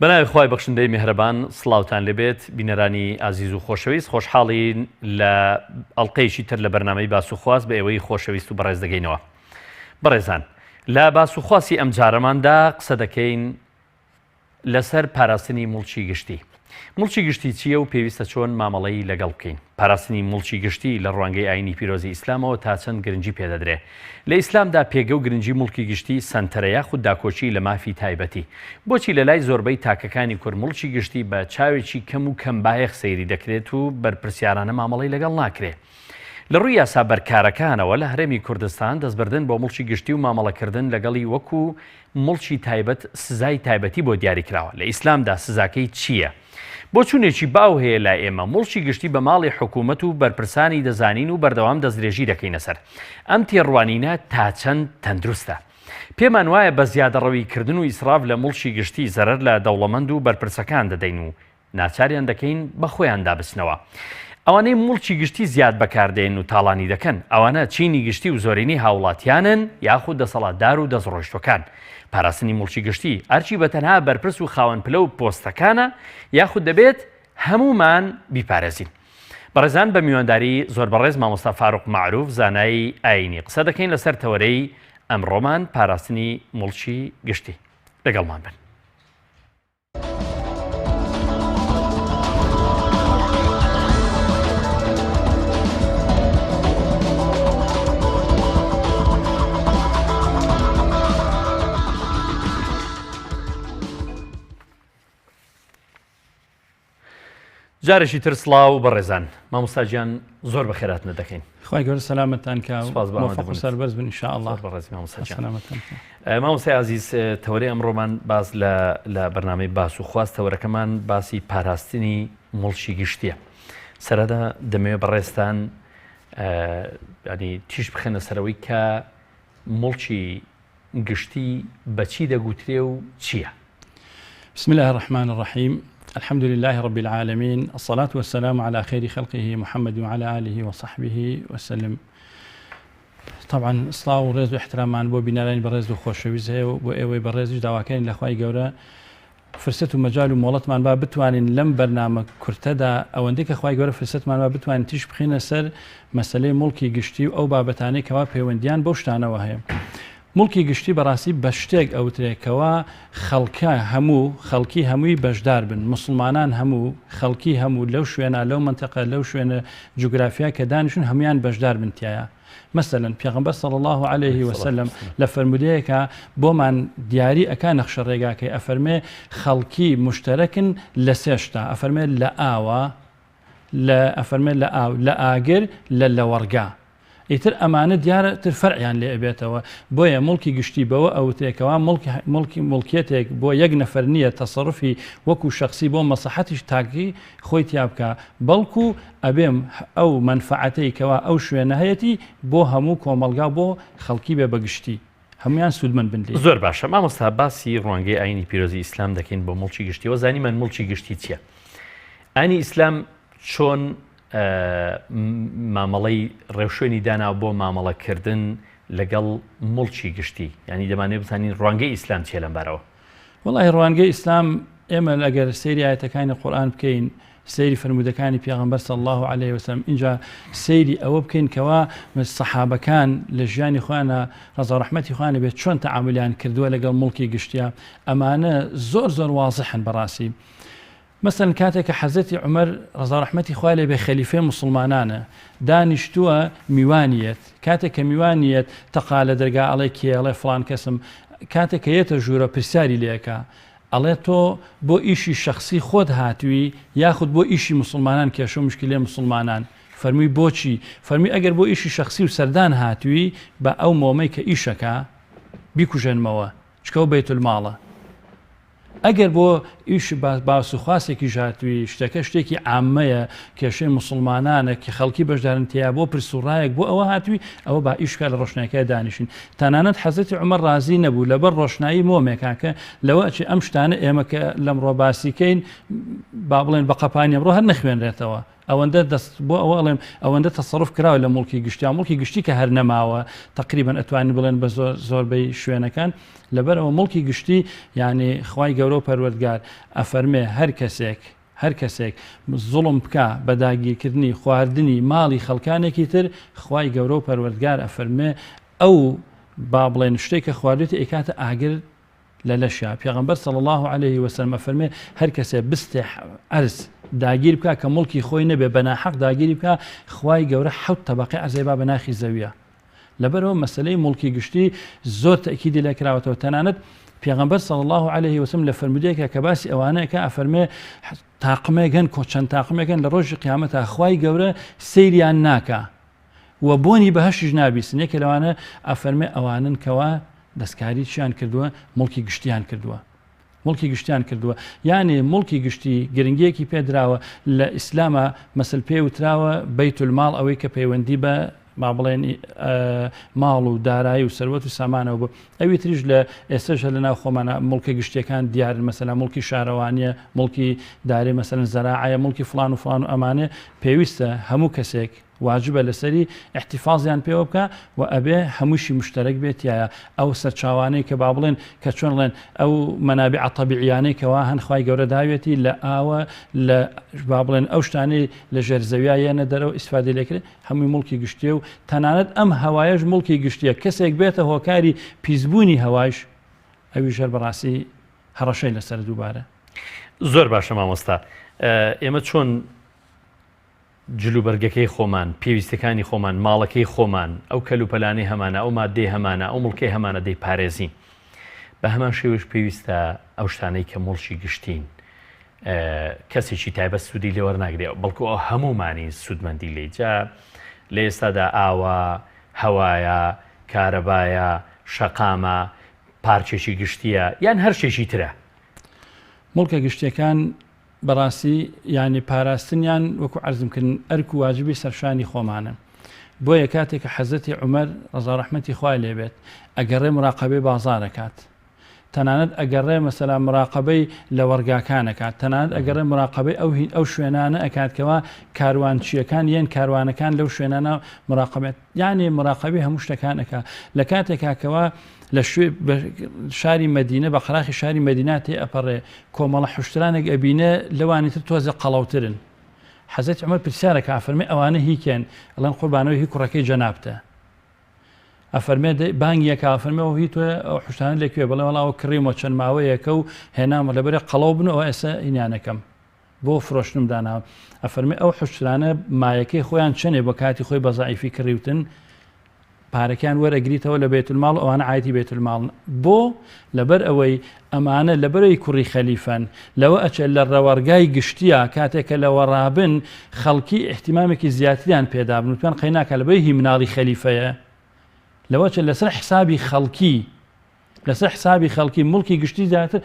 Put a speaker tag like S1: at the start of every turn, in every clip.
S1: بەناوی خوای بەخشندەی میهرەبان سڵاوتان لێبێت بینەرانی ئازیز و خۆشەویست خۆشحاڵین لە ئەڵلقەیەکی تر لە بەرنامەی باس و خواست بە ئێوەی خۆشەویست و بەڕێز دەگەینەوە بەڕێزان لە باس و خواسی ئەم جارەماندا قسە دەکەین لەسەر پاراستنی موڵکی گشتی. موڵکی گشتی چییە و پێویستە چۆن مامەڵەی لەگەڵ بکەین؟ پاراستنی موڵکی گشتی لە ڕوانگەی ئایینی پیرۆزی ئیسلامەوە تا چەند گرنگی پێدەدرێ؟ لە ئیسلامدا پێگە و گرنگی موڵکی گشتی سەنتەرە یاخود داکۆکی لە مافی تایبەتی؟ بۆچی لە لای زۆربەی تاکەکانی کورد موڵکی گشتی بە چاوێکی کەم و کەمبایەخ سەیری دەکرێت و بەرپرسیارانە مامەڵەی لەگەڵ ناکرێ؟ لە ڕووی یاسا بەرکارەکانەوە لە هەرێمی کوردستان دەستبردن بۆ موڵکی گشتی و مامەڵەکردن لەگەڵی وەکو موڵکی تایبەت سزای تایبەتی بۆ دیاریکراوە، لە ئیسلامدا سزاکەی چییە؟ بۆچوونێکی باو هەیە لای ئێمە موڵکی گشتی بە ماڵی حکوومەت و بەرپرسانی دەزانین و بەردەوام دەستدرێژی دەکەینە سەر. ئەم تێڕوانینە تا چەند تەندروستە؟ پێمان وایە بە زیادەڕەوی کردن و ئیسراف لە موڵکی گشتی زەرەر لە دەوڵەمەند و بەرپرسەکان دەدەین و ناچاریان دەکەین بە خۆیاندا بچنەوە. ئەوانەی موڵکی گشتی زیاد بەکاردێن و تاڵانی دەکەن، ئەوانە چینی گشتی و زۆرینەی هاوڵاتیانن یاخود دەسەڵاتدار و دەستڕۆیشتوەکان. پاراستنی موڵکی گشتی ئەرکی بە تەنها بەرپرس و خاوەن پلە و پۆستەکانە یاخود دەبێت هەموومان بیپارێزین. بەڕێزان بە میوانداری زۆر بەڕێز مامۆستا فاروق مەعروف زانای ئایینی قسە دەکەین لەسەر تەوەرەی ئەمڕۆمان پاراستنی موڵکی گشتی. لەگەڵمان بن. جارێکی تر سڵاو بەڕێزان مامۆستا گیان زۆر بەخێراتنە دەکەین.
S2: خوای گەورە سەلامەتتان کا و
S1: سپاس بۆ
S2: مۆفەق و
S1: ئامادەبوونت.
S2: سەربەرز بن ان شاء اللە.
S1: زۆر بەڕێزی مامۆستا گیان.
S2: سەلامەتتان کا.
S1: مامۆستای ئازیز تەوەرەی ئەمڕۆمان باس لە لە بەرنامەی باس و خواست تەوەرەکەمان باسی پاراستنی موڵکی گشتیە. سەرەتا دەمەوێت بەڕێزتان ینی تیش بخەنە سەرەوەی کە موڵکی گشتی بە چی دەگوترێ و چییە؟
S2: بسم اللە الرحمن الرحیم الحمد لله رب العالمین الصلاة والسلام علی خیر خلقه محمد وعلى آله وصحبه وسلم طبعا سڵاو و ڕێز و احترامان بۆ بینەرانی بەڕێز و خۆشەویست هەیە و بۆ ئێوەی بەڕێزیش داواکەین لە خوای گەورە فرسەت و مەجال و مۆڵەتمان با بتوانین لەم بەرنامە کورتەدا ئەوەندەی کە خوای گەورە فرسەتمان با بتوانین تیشک بخەینە سەر مەسەلەی موڵکی گشتی و ئەو بابەتانەی کەوا پەیوەندیان بەو شتانەوە هەیە. موڵکی گشتی بەڕاستی بە شتێک ئەوترێ کەوا خەڵکە هەموو خەڵکی هەمووی بەشدار بن موسڵمانان هەموو خەڵکی هەموو لەو شوێنە لەو مەنتەقە لەو شوێنە جوگرافیا کە دانیشتوون هەموویان بەشدار بن تیایا. مەسەلەن پێغەمبەر صلی اللە علیه وسلم لە فەرموودەیەکا بۆمان دیاری ئەکا نەخشە ڕێگاکەی ئەفەرمێ خەڵکی مشتەرەکن لە سێ شتا ئەفەرمێ لە ئاوا لە ئەفەرمێ لە ئاو لە ئاگر لە لەوەڕگا ئیتر ئەمانە دیارە تر فەرعیان لێ ئەبێتەوە بۆیە موڵکی گشتی بەوە ئەوترێ کەوا موڵکی موڵکیەتێک بۆ یەک نەفەر نییە تەسەروفی وەکو شەخسی بۆ مەسڵەحەتیش تاکی خۆی تیا بکا بەڵکو ئەبێ ئەو مەنفەعەتەی کەوا ئەو شوێنە هەیەتی بۆ هەموو کۆمەڵگا و بۆ خەڵکی بێ بە گشتی هەموویان سوودمەند بن لێی.
S1: زۆر باشە مامۆستا باسی ڕوانگەی ئاینی پیرۆزی ئیسلام دەکەین بۆ موڵکی گشتی وە زانیمان موڵکی گشتی چیە ئاینی ئیسلام چۆن مامەڵەی ڕێوشوێنی داناوە بۆ مامەڵەکردن لەگەڵ موڵکی گشتی یعنی دەمانەوێت بزانین ڕوانگەی ئیسلام چیە لەم بارەوە؟
S2: وەڵاهی ڕوانگەی ئیسلام ئێمە ئەگەر سەیری ئایەتەکانی قورئان بکەین سەیری فەرموودەکانی پێغەمبەر صلی اللە علیه وسلم ئینجا سەیری ئەوە بکەین کەوا سەحابەکان لە ژیانی خۆیانە ڕەزا ڕەحمەتی خۆیان بێت چۆن تەعاملیان کردووە لەگەڵ موڵکی گشتیا ئەمانە زۆر زۆر وازحن بەڕاستی مەسەلەن کاتێک کە حەزرەتی عومەر ڕەزا و ڕەحمەتی خوای لێ بێ خەلیفەی موسڵمانانە دانیشتووە میوانی یەت کاتێک کە میوانی یەت تەقا لە دەرگا ئەڵێ کێ ئەڵێ فڵان کەسم کاتێک کە یەتە ژوورە پرسیاری لێ ئەکا ئەڵێ تۆ بۆ ئیشی شەخسی خۆت هاتووی یاخود بۆ ئیشی موسڵمانان کێشە و مشکلەی موسڵمانان فەرمووی بۆچی فەرمووی ئەگەر بۆ ئیشی شەخسی و سەردان هاتووی با ئەو مۆمەی کە ئیشەکا بیکوژێنمەوە چکە ئەو بەیتولماڵە ئەگەر بۆ ئیش باس و خواسێکیش هاتووی، شتەکە شتێکی عامەیە، کێشەی موسڵمانانە کە خەڵکی بەشدارن تێیا، بۆ پرس و ڕایەک بۆ ئەوە هاتووی، ئەوە با ئیش بکا لە ڕۆشنایەکەیا دانیشین. تەنانەت حەزرەتی عومەر ڕازی نەبوو لەبەر ڕۆشنایی مۆمێکا کە لەوە ئەچێ ئەم شتانە ئێمە کە لەمڕۆ باسی کەین با بڵێن بە قەپانی ئەمڕۆ هەر نەخوێنرێتەوە. ئەوەندە دەست بۆ ئەوە ئەڵێم ئەوەندە تەسەروف کراوە لە موڵکی گشتی یا موڵکی گشتی کە هەر نەماوە تەقریبەن ئەتوانین بڵێن بە زۆر زۆربەی شوێنەکان لەبەرئەوە موڵکی گشتی یانی خوای گەورە و پەروەردگار ئەفەرمێ هەر کەسێک هەر کەسێک زوڵم بکا بە داگیرکردنی خواردنی ماڵی خەڵکانێکی تر خوای گەورە و پەروەردگار ئەفەرمێ ئەو با بڵێن شتێک کە خواردێتی ئەیکاتە ئاگر لە لەشیا، پێغەمبەر صلی اللە علیه وسلم ئەفەرمێ، هەر کەسێ بستێ عەرز داگیر بکا کە موڵکی خۆی نەبێ بە ناحەق داگیری بکا خوای گەورە حەوت تەبەقەی عەرز ئەیبا بە ناخی زەویا. لەبەرئەوە مەسەلەی موڵکی گشتی زۆر تەئکیدی لێ کراوەتەوە تەنانەت پێغەمبەر صلی اللە علیه وسلم لە فەرموودەیەکا کە باسی ئەوانە ئەکا ئەفەرمێ تاقمێک هەن کۆ چەند تاقمێک هەن لە ڕۆژی قیامەتا خوای گەورە سەیریان ناکا و بۆنی بەهەشتیش نابیستن، یەکێ لەوانە ئەفەرمێ ئەوانەن کەوا دەستکاری چیان کردووە؟ موڵکی گشتیان کردووە. موڵکی گشتیان کردووە. یانێ موڵکی گشتی گرنگیەکی پێدراوە لە ئیسلاما مەسل پێ وتراوە بەیت الماڵ ئەوەی کە پەیوەندی بە با بڵێن ماڵ و دارایی و سەروەت و سامانەوە بوو ئەوی تریش لە ئێستاش هەر لەناو خۆمانە موڵکە گشتیەکان دیارن مەسەلەن موڵکی شارەوانیە موڵکی دارێ مەسەلەن زەراعەیە موڵکی فڵان و فڵان و ئەمانێ پێویستە هەموو کەسێک واجبە لەسەری ئیحتیفازیان پێوە بکا و ئەبێ هەمووشی مشتەرەک بێت تیایا ئەو سەرچاوانەی کە با بڵێن کە چۆن ڵێن ئەو مەنابع تەبیعیانەی کەوا هەن خوای گەورە داوێتی لە ئاوە لە با بڵێن ئەو شتانەی لە ژێر زەویا یەنە دەرەوە ئیسفادەی لێکرێ هەمووی موڵکی گشتیە و تەنانەت ئەم هەوایەش موڵکی گشتیە کەسێک بێتە هۆکاری پیسبوونی هەوایش ئەویش هەر بەڕاستی هەڕەشەی لەسەر دووبارە.
S1: زۆر باشە مامۆستا ئێمە چۆن جلوبەرگەکەی خۆمان، پێویستەکانی خۆمان، ماڵەکەی خۆمان، ئەو کەلوپەلانەی هەمانە، ئەو ماددەی هەمانە، ئەو موڵکەی هەمانە دەیپارێزین. بە هەمان شێوەیش پێویستە ئەو شتانەی کە موڵکی گشتین، کەسێکی تایبەت سوودی لێ وەرناگرێ، بەڵکو ئەو هەموومانین سوودمەندی لێی. جا لە ئێستادا ئاوە، هەوایە، کارەبایە، شەقامە، پارکێکی گشتییە یان هەر شتێکی ترە.
S2: موڵکە گشتییەکان بەڕاستی یانی پاراستنیان وەکو عەرزم کردن ئەرک و واجبی سەرشانی خۆمانە بۆیە کاتێک کە حەزرەتی عومەر ڕەزا ڕەحمەتی خوای لێ بێت ئەگەڕێ مراقەبەی بازاڕ ئەکات تەنانەت ئەگەڕێ مەسەلا مراقەبەی لەوەڕگاکان ئەکات تەنانەت ئەگەڕێ مراقەبەی ئەو ئەو شوێنانە ئەکات کەوا کاروانچییەکان یەن کاروانەکان لەو شوێنانە مراقەبێت یعنی مراقەبەی هەموو شتەکان ئەکا لە کاتێکا کەوا لە شوێ شاری مەدینە بە قەراخی شاری مەدینە تێ ئەپەڕێ کۆمەڵە حوشترانێک ئەبینێ لەوانی تر تۆزێ قەڵەوترن. حەزرەتی عومەر پرسیار ئەکا ئەفەرمێ ئەوانە هی کێن؟ ئەڵێن قوربان ئەوە هی کوڕەکەی جەنابتە. ئەفەرمێ دەی بانگی ئەکا ئەفەرمێ ئەوە هی تۆیە ئەو حوشتانە لە کوێ؟ بڵێ وەڵا ئەوە کڕیومە چەند ماوەیەکە و هێنامە لەبەرێ قەڵەو بن و ئەوە ئێستا هینیان ئەکەم بۆ فرۆشتنم داناوە. ئەفەرمێ ئەو حوشترانە مایەکەی خۆیان چەنێ بۆ کاتی خۆی بە زەعیفی کڕیوتن؟ پارەکەیان وەرئەگریتەوە لە بەیتولماڵ و ئەوانە عایدی بەیتولماڵن بۆ؟ لەبەر ئەوەی ئەمانە لەبەرەی کوڕی خەلیفەن لەوە ئەچێت لە ڕەوەڕگای گشتیا کاتێک کە لەوەڕابن خەڵکی ئیهتیمامێکی زیاتریان پێدابن وتیان قەیناکە لەبەی هی مناڵی خەلیفەیە لەوە چێت لەسەر حسابی خەڵکی لەسەر حسابی خەڵکی موڵکی گشتی زیاتر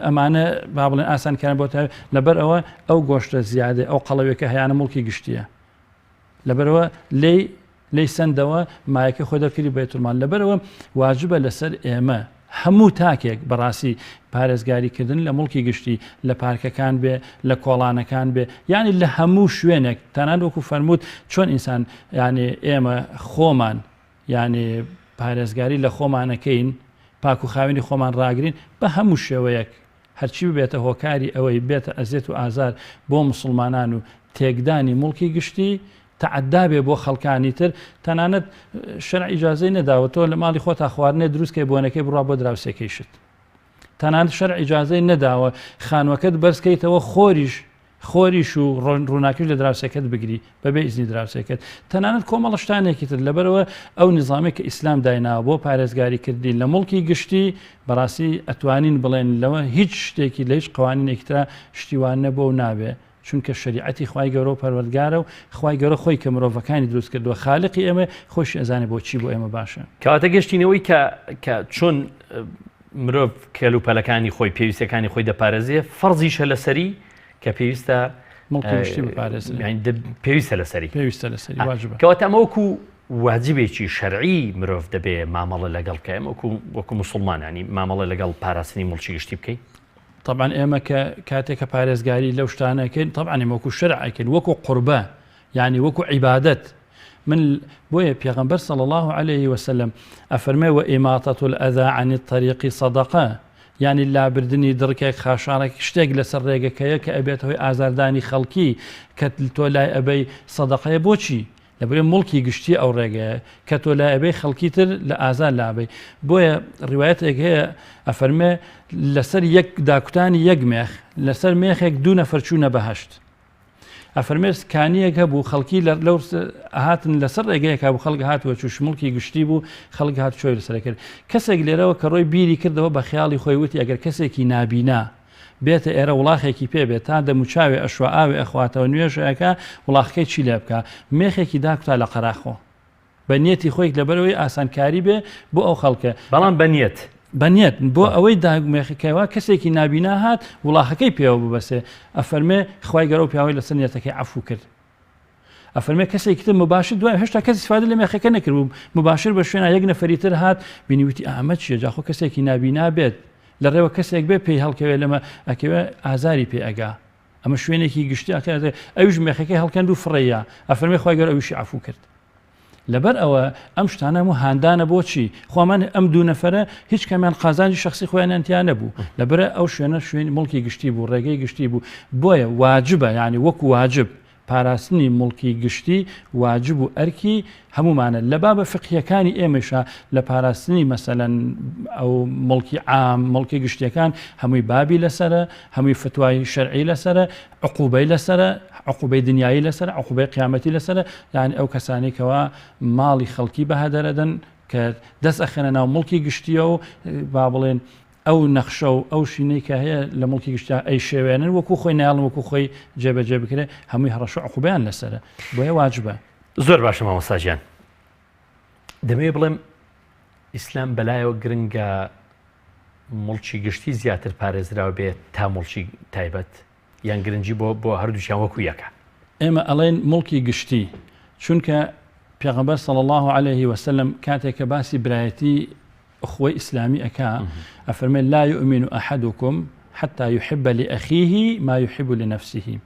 S2: ئەمانە با بڵێن ئاسانکاریان بۆ لەبەر ئەوە ئەو گۆشتە زیادە ئەو قەڵەوێکە هەیانە موڵکی گشتیە لەبەرئەوە لێی لێی سەندەوە مایەکەی خۆی دەرکردی بەیتولماڵ لەبەرئەوە واجبە لەسەر ئێمە هەموو تاکێک بەڕاستی پارێزگاری کردن لە موڵکی گشتی لە پارکەکان بێ لە کۆڵانەکان بێ یعنی لە هەموو شوێنێک تەنانەت وەکو فەرمووت چۆن ئینسان یعنی ئێمە خۆمان یعنی پارێزگاری لە خۆمانەکەین پاک و خاوێنی خۆمان ڕاگرین بە هەموو شێوەیەک هەرچی ببێتە هۆکاری ئەوەی بێتە ئەزێت و ئازار بۆ موسڵمانان و تێکدانی موڵکی گشتی، تەعەدا بێ بۆ خەڵکانی تر، تەنانەت شەرع ئیجازەی نەداوە تۆ لە ماڵی خۆتا خواردنێ دروست کەی بۆنەکەی بڕوا بۆ دراوسێکەیشت. تەنانەت شەرع ئیجازەی نەداوە خانوەکەت بەرز کەیتەوە خۆریش خۆریش و ڕووناکیش لە دراوسێکەت بگری بەبێ ئیزنی دراوسێکەت تەنانەت کۆمەڵە شتانێکی تر لەبەرەوە ئەو نیزامێک کە ئیسلام دایناوە بۆ پارێزگاری کردنی لە موڵکی گشتی بەڕاستی ئەتوانین بڵێن لەوە هیچ شتێکی لە هیچ قوانینێکی ترا شتی وا نەبووە و نابێ چونکە شەریعەتی خوای گەورە و پەروەردگارە و خوای گەورە خۆی کە مرۆڤەکانی دروست کردووە خالقی ئێمە خۆشی ئەزانێ بۆ چی بۆ ئێمە باشە.
S1: کەواتە گەشتینەوەی کە کە چۆن مرۆڤ کەلوپەلەکانی خۆی پێویستەکانی خۆی دەپارێزێ فەرزیشە لەسەری کە پێویستە
S2: موڵکی گشتی بپارێزێ
S1: پێویستە لەسەری
S2: پێویستە لەسەری واجبە
S1: کەواتە ئەمە وەکو واجبێکی شەرعی مرۆڤ دەبێ مامەڵە لەگەڵ کە ئێمە وەکو وەکو موسڵمانانی مامەڵە لەگەڵ پاراستنی موڵکی گشتی بکەین.
S2: تەبعەن ئێمە کە کاتێک کە پارێزگاری لەو شتانە ئەکەین تەبعەن ئێمە وەکو شەرع ئەکەین وەکو قوربە یعنی وەکو عیبادەت من بۆیە پێغەمبەر صلی الله علیه وسلم ئەفەرمێ و ئیماتەت الأذى عن الطريق صدقە یعنی لابردنی دڕکێک خاشاڕێک شتێک لەسەر ڕێگەکەیە کە ئەبێت هۆی ئازاردانی خەڵکی کە تۆ لای ئەبەی سەدەقەیە بۆچی لەبەرئ موڵکی گشتیە ئەو ڕێگەیە کە تۆ لای ئەبەی خەڵکی تر لە ئازار لابەی بۆیە ڕیوایەتێک هەیە ئەفەرمێ لەسەر یەک داکوتانی یەک مێخ لەسەر مێخێک دوو نەفەر چوونە بەهەشت ئەفەرمێ کانیەک هەبوو خەڵکی لە لەو هاتن لەسەر ڕێگەیەک هەبوو خەڵک هاتووە چوش مڵکی گشتی بوو خەڵک هات چۆی لەسەر کرد کەسێک لێرەوە کە ڕۆی بیری کردەوە بە خیاڵی خۆی وتی ئەگەر کەسێکی نابینا بێتە ئێرە وڵاخێکی پێ بێت تا دەموچاوێ ئەشوا ئاوێ ئەخواتەوە نوێژ ئەکا وڵاخەکەی چی لێ بکا مێخێکی داکوتا لە قەراخۆ بە نیەتی خۆی لەبەرەوەی ئاسانکاری بێ بۆ ئەو خەڵکە
S1: بەڵام بە نیەت
S2: بە نیەت بۆ ئەوەی داگمێخەکەەوە کەسێکی نابینا هات وڵاخەکەی پێوە ببەسێ ئەفەرمێ خوای گەرە و پیاوەی لەسەر نیەتەکەی عەفو کرد ئەفەرمێ کەسێکی تر مباشر دوای هێشتا کەس استفادە لە مێخەکە نەکردبوو مباشر بە شوێنە یەک نەفەری تر هات بینی وتی ئەمە چییە جاخۆ کەسێکی نابینا بێت لە ڕێوە کەسێک بێ پێی هەڵکەوێ لەمە ئەکەوێ ئازاری پێ ئەگا ئەمە شوێنێکی گشتی ئەکە ئەویش مێخەکەی هەڵکەند و فڕێیا ئەفەرمێ خوای گەورە ئەویشی عەفو کرد لەبەر ئەوە ئەم شتانە هەموو هاندانە بۆچی خوامان ئەم دوو نەفەرە هیچ کامیان قازانجی شخصی خۆیانیان تیا نەبوو لەبەرە ئەو شوێنە شوێن مڵکی گشتی بوو ڕێگەی گشتی بوو بۆیە واجبە یعنی وەکو واجب پاراستنی موڵکی گشتی واجب و ئەرکی هەموومانە لە بابە فقهیەکانی ئێمەیشا لە پاراستنی مەسەلەن ئەو موڵکی عام موڵکی گشتیەکان هەمووی بابی لەسەرە هەمووی فتوای شەرعی لەسەرە عقوبەی لەسەرە عقوبەی دنیایی لەسەرە عقوبەی قیامەتی لەسەرە یعنی ئەو کەسانەی کەوا ماڵی خەڵکی بەهەدەرەدەن کە دەست ئەخەنە ناو موڵکی گشتیەوە با بڵێن ئەو نەخشە و ئەو شینەی کە هەیە لە موڵکی گشتیا ئەیشێوێنن وەکو خۆی نایەڵن وەکو خۆی جێبەجێ بکرێ هەمووی هەڕەشە و عقوبەیان لەسەرە بۆیە واجبە.
S1: زۆر باشە مامۆستا گیان دەمەوێت بڵێم ئیسلام بەلایەوە گرنگە موڵکی گشتی زیاتر پارێزراو بێت تا موڵکی تایبەت یان گرنگی بۆ بۆ هەردووکیان وەکو یەکە؟
S2: ئێمە ئەڵێن موڵکی گشتی چونکە پێغەمبەر صلی اللە علیه وسلم کاتێک کە باسی برایەتی ئوخوەی ئیسلامی ئەکا ئەفەرمێ لا یؤمن احدکم حتی یحب لأخیه ما یحب لنفسه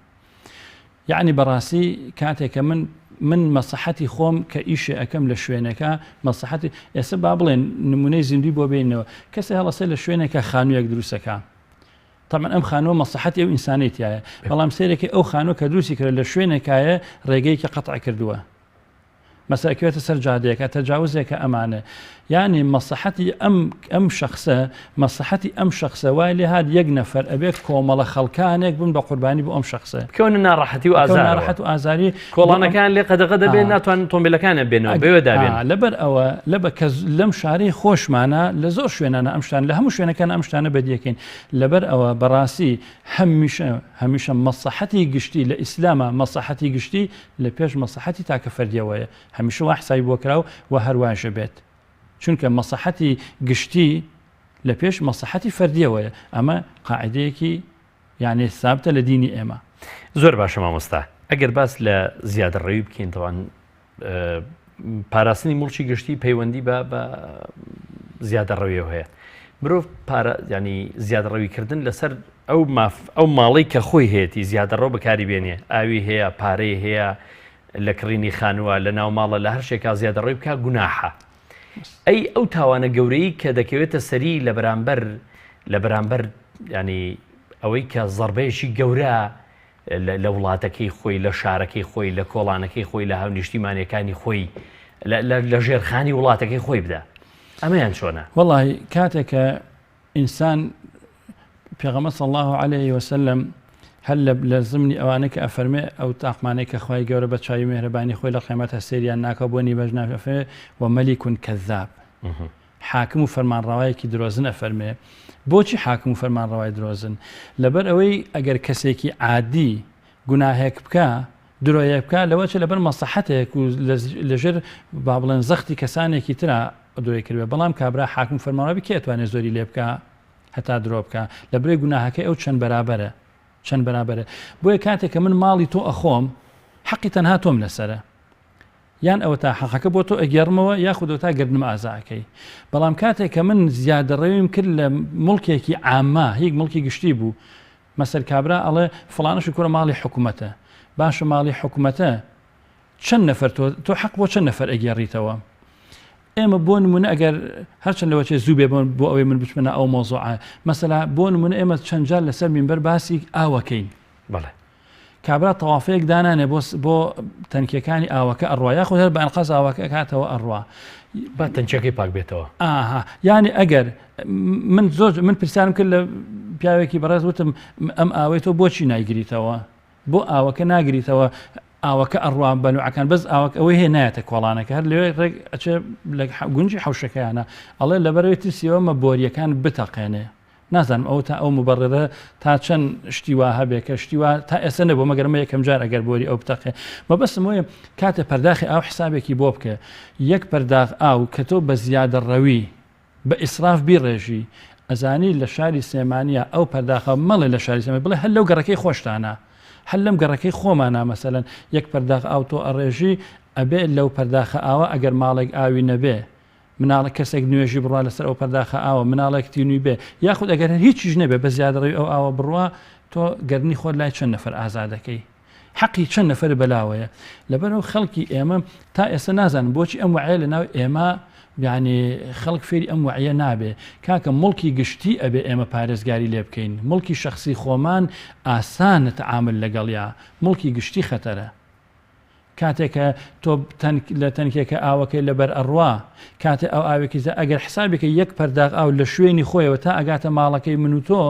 S2: یعنی بەڕاستی کاتێک کە من من مەسەحەتی خۆم کە ئیشێ ئەەکەم لە شوێنەکە مەسەحەتی ئێستا با بڵێن نمونەی زیندوی بۆ بینەوە کەسێ هەڵەسێ لە شوێنێکە خانوویەک دروستەکە تەبعەن ئەم خانووە مەسڵەحەتی ئەو ئینسانەی تیایە بەڵام سەیرەکەی ئەو خانووە کە دروستی کرد لە شوێنێکایە ڕێگەیەکی قەتع کردووە مەسە ئەکەوێتە سەر جادەیەکە تەجاوزێکە ئەمانە یعنی مەسەحەتی ئەم ئەم شخصە مەسەحەتی ئەم شخصە وای لێ هاات یەک نەفەر ئەبێت کۆمەڵە خەڵکانێک بن بە قوربانی بۆ ئەم شخصە
S1: بکەونە ناڕەحەتی و ئازار
S2: ناڕەحەت و ئازاری
S1: کۆڵانەکان لێ قەدەغە دەبێت ناتوان تۆمبیلەکانیان بێنەوە بەوێ دابێن
S2: لەبەر ئەوە لەبە کە لەم شارەی خۆشمانە لە زۆر شوێنانە ئەم شتان لە هەموو شوێنەکان ئەم شتانە بەدیەکەین لەبەر ئەوە بەڕاستی هەمیشە هەمیشە مەسەحەتی گشتی لە ئیسلامە مەسەحەتی گشتی لە پێش مەسەحەتی تاکە فەردیەوەیە هەمیشە وا حسابی بۆ کراو و هەرواشە بێت چونکە مەسەحەتی گشتی لە پێش مەسەحەتی فەردیەوەیە ئەمە قاعدەیەکی یانی سابتە لە دینی ئێمە.
S1: زۆر باشە مامۆستا ئەگەر باس لە زیادەڕەوی بکەین تەوان پاراستنی موڵکی گشتی پەیوەندی بە بە زیادەڕەویەوە هەیە مرۆڤ پارە ینی زیادڕەویکردن لەسەر ئەو ماف ئەو ماڵی کە خۆی هەیەی زیادەڕەو بەکاری بێنێ ئاوی هەیە پارەی هەیە لە کڕینی خانووە لە ناو ماڵە لە هەر شێکا زیادەڕۆی بک گوناحە ئەی ئەو تاوانە گەورەی کە دەکەوێتە سەری لە بەرامبەر لە بەرامبەر ینی ئەوەی کە زەربەیەکی گەورە لە وڵاتەکەی خۆی لە شارەکەی خۆی لە کۆڵانەکەی خۆی لە هاونیشتیمانەکانی خۆی لە ژێرخانی وڵاتەکەی خۆی بدە ئەمەیان چۆنە؟
S2: وەڵی کاتێک کە ئینسان پێغەمبەر صلی اللە علیه وسلم هەر لە زمنی ئەوانە کە ئەفەرمێ ئەو تاقمانەی کە خوای گەورە بە چاوی مێهرەبانی خۆی لە قیامەت سەیریان ناکا بۆنی بەش نافەرمێ و مەلیک کەذاب حاکم و فەرمانڕەوایەکی درۆزن ئەفەرمێ بۆچی حاکم و فەرمانڕەوای درۆزن لەبەر ئەوەی ئەگەر کەسێکی عادی گوناهێک بکە درۆیەک بکە لەوە چ لەبەر مەسەحەتێک و لەژێر با بڵێن زەختی کەسانێکی ترا درۆی کردبێ بەڵام کابرا حاکم فەرمانڕەوی کێ ئەتوانێ زۆری لێ بکا هەتا درۆ بکا لە برێ گوناهەکەی ئەو چەند بەرابەرە چەند بەرابەرە بۆیە کاتێک کە من ماڵی تۆ ئەخۆم حەقی تەنها تۆم لەسەرە. یان ئەوەتا حەقەکە بۆ تۆ ئەگێڕمەوە یاخود ئەوەتا گەردنم ئازا ئەکەی. بەڵام کاتێک کە من زیادەڕەویم کرد لە موڵکێکی عامە، هیک موڵکی گشتی بوو، مەسەل کابرا ئەڵێ فڵانەشی کورە ماڵی حکومەتە. باشە ماڵی حکومەتە چەند نەفەر تۆ تۆ حەق بۆ چەند نەفەر ئەگێڕیتەوە؟ ئێمە بۆ نمونە ئەگەر هەرچەند لەوەچێ زوو بێ بۆ ئەوەی من بچمە ناو ئەو مەوزوعە، مەسەلا بۆ نمونە ئێمە چەند جار لەسەر مینبەر باسی ئاوەکەین.
S1: بەڵێ.
S2: کابرا تەوافەیەک دانانێ بۆ بۆ تەنکیەکانی ئاوەکە ئەڕوا یاخود هەر بە ئەنقەز ئاوەکە ئەکاتەوە ئەڕوا
S1: با تەنکیەکەی پاک بێتەوە.
S2: ئاها یانی ئەگەر من زۆر من پرسیارم کرد لە پیاوێکی بەڕێز وتم ئەم ئاوەی تۆ بۆچی نایگریتەوە بۆ ئاوەکە ناگریتەوە ئاوەکە ئەڕوا بەلوعەکان بەس ئاوەک ئەوەی هەیە نایەتە کۆڵانەکە هەر لەوێ ڕێک ئەچێ لە گونجی حەوشەکەیانە ئەڵێ لەبەرەوەی ترسیەوە مە بۆریەکان بتەقێنێ نازانم ئەوە تا ئەو مبەڕرە تا چەند شتی وا هەبێ کە شتی وا تا ئێستا نەبوو مەگەر ئەمە یەکەم جار ئەگەر بۆری ئەو بتەقێ مەبەستم وەیە کاتێ پەرداخی ئاو حسابێکی بۆ بکە یەک پەرداخ ئاو کە تۆ بە زیادە ڕەوی بە ئیسراف بیڕێژی ئەزانی لە شاری سلێمانیا ئەو پەرداخە مەڵێ لە شاری سلێمانی بڵێ هەر لەو گەڕەکەی خۆشتانە هەر لەم گەڕەکەی خۆمانە مەسەلەن یەک پەرداخ ئاو تۆ ئەڕێژی ئەبێ لەو پەرداخە ئاوە ئەگەر ماڵێک ئاوی نەبێ مناڵێک کەسێک نوێژی بڕوا لەسەر ئەو پەرداخە ئاوە مناڵێک تینوی بێ یاخود ئەگەر هەر هیچیش نەبێ بە زیادەڕەوی ئەو ئاوە بڕوا تۆ گەردنی خۆت لای چەند نەفەر ئازادەکەی حەقی چەند نەفەر بەلاوەیە لەبەرەوە خەڵکی ئێمە تا ئێستا نازانم بۆچی ئەم وعیە لە ناو ئێمە یعنی خەڵک فێری ئەم وعیە نابێ کاکە موڵکی گشتی ئەبێ ئێمە پارێزگاری لێ بکەین موڵکی شخصی خۆمان ئاسانە تعامل لەگەڵیا موڵکی گشتی خەتەرە کاتێ کە تۆ تەنک لە تەنکێکە ئاوەکەی لەبەر ئەڕوا کاتێ ئەو ئاوێکی زە ئەگەر حسابێکە یەک پەرداغ ئاو لە شوێنی خۆیەوە تا ئەگاتە ماڵەکەی من و تۆ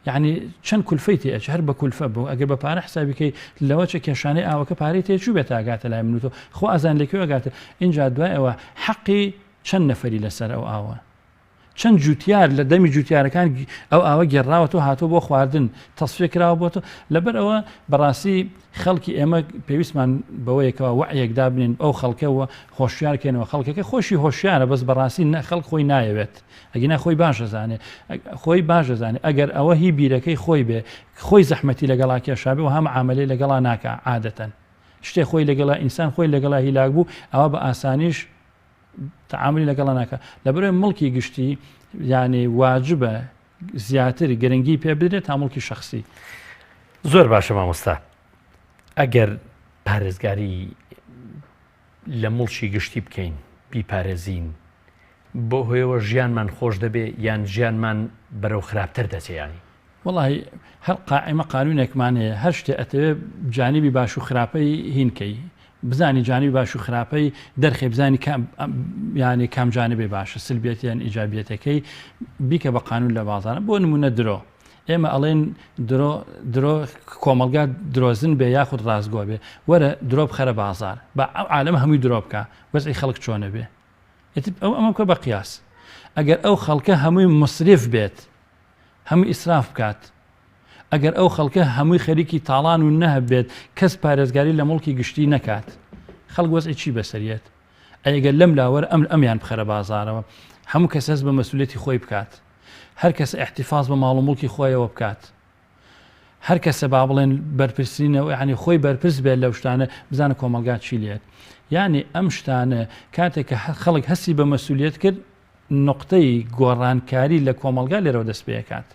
S2: یعنی چەند کولفەی تێ ئەچێ هەر بە کولفە بوو ئەگەر بە پارە حسابیکەی لەوە چە کێشانەی ئاوەکە پارەی تێ چوو بێت ئاگاتە لای من و تۆ خۆ ئازان لەکوێ ئەگاتە اینجا دوای ئەوە حەقی چەند نەفەری لەسەر ئەو ئاوە چەند جوتیار لە دەمی جوتیارەکان ئەو ئاوە گێڕاوەتەوە هاتووە بۆ خواردن تەسفیە کراوە بۆ تۆ لەبەر ئەوە بەڕاستی خەڵکی ئێمە پێویستمان بەوەیەکەوە وەعیەک دابنین ئەو خەڵکەوە هۆشیارکەینەوە خەڵکەکە خۆشی هۆشیارە بەس بەڕاستی نە خەڵک خۆی نایەوێت ئەگینا خۆی باش دەزانێ خۆی باش دەزانێ ئەگەر ئەوە هی بیرەکەی خۆی بێ خۆی زەحمەتی لەگەڵا کێشابێ و هەم عاملەی لەگەڵا ناکا عادەتەن شتێ خۆی لەگەڵا ئینسان خۆی لەگەڵا هیلاک بوو ئەوە بە ئاسانیش تەعامولی لەگەڵا ناکا لەبەرئەوەی موڵکی گشتی یانی واجبە زیاتر گرنگی پێ بدرێت تا موڵکی شەخسی.
S1: زۆر باشە مامۆستا ئەگەر پارێزگاری لە موڵکی گشتی بکەین بیپارێزین بۆ هۆیەوە ژیانمان خۆش دەبێ یان ژیانمان بەرەو خراپتر دەچێ یانی؟
S2: وەڵاهی هەر قائیمە قانونێکمان هەیە هەر شتێ ئەتەوێ جانبی باش و خراپەی هین کەی بزانی جانبی باش و خراپەی دەرخەی بزانی کام یانی کام جانبێ باشە سلبیەت یان ئیجابیەتەکەی بیکە بە قانون لە بازارە بۆ نمونە درۆ ئێمە ئەڵێن درۆ درۆ کۆمەڵگا درۆزن بێ یاخود ڕاستگۆ بێ وەرە درۆ بخەرە بازار بە ئەو عالەم هەمووی درۆ بکە وەزعی خەڵک چۆنە بێ ئیتر ئەو ئەمە بکە بە قیاس ئەگەر ئەو خەڵکە هەمووی مسرف بێت هەمووی ئیسراف بکات ئەگەر ئەو خەڵکە هەمووی خەریکی تاڵان و نەهب بێت کەس پارێزگاری لە موڵکی گشتی نەکات خەڵک وەزعی چی بەسەر یەت؟ ئەی ئەگەر لەم لا وەرە ئەم ئەمیان بخەرە بازارەوە هەموو کەس هەست بە مەسولیەتی خۆی بکات هەر کەس ئیحتیفاز بە ماڵ و موڵکی خۆیەوە بکات هەر کەسە با بڵێن بەرپرسینەوە یعنی خۆی بەرپرس بێت لەو شتانە بزانە کۆمەڵگا چی لێت یعنی ئەم شتانە کاتێک کە خەڵک هەستی بە مەسولیت کرد نقطەی گۆڕانکاری لە کۆمەڵگا لێرەوە دەست پێکات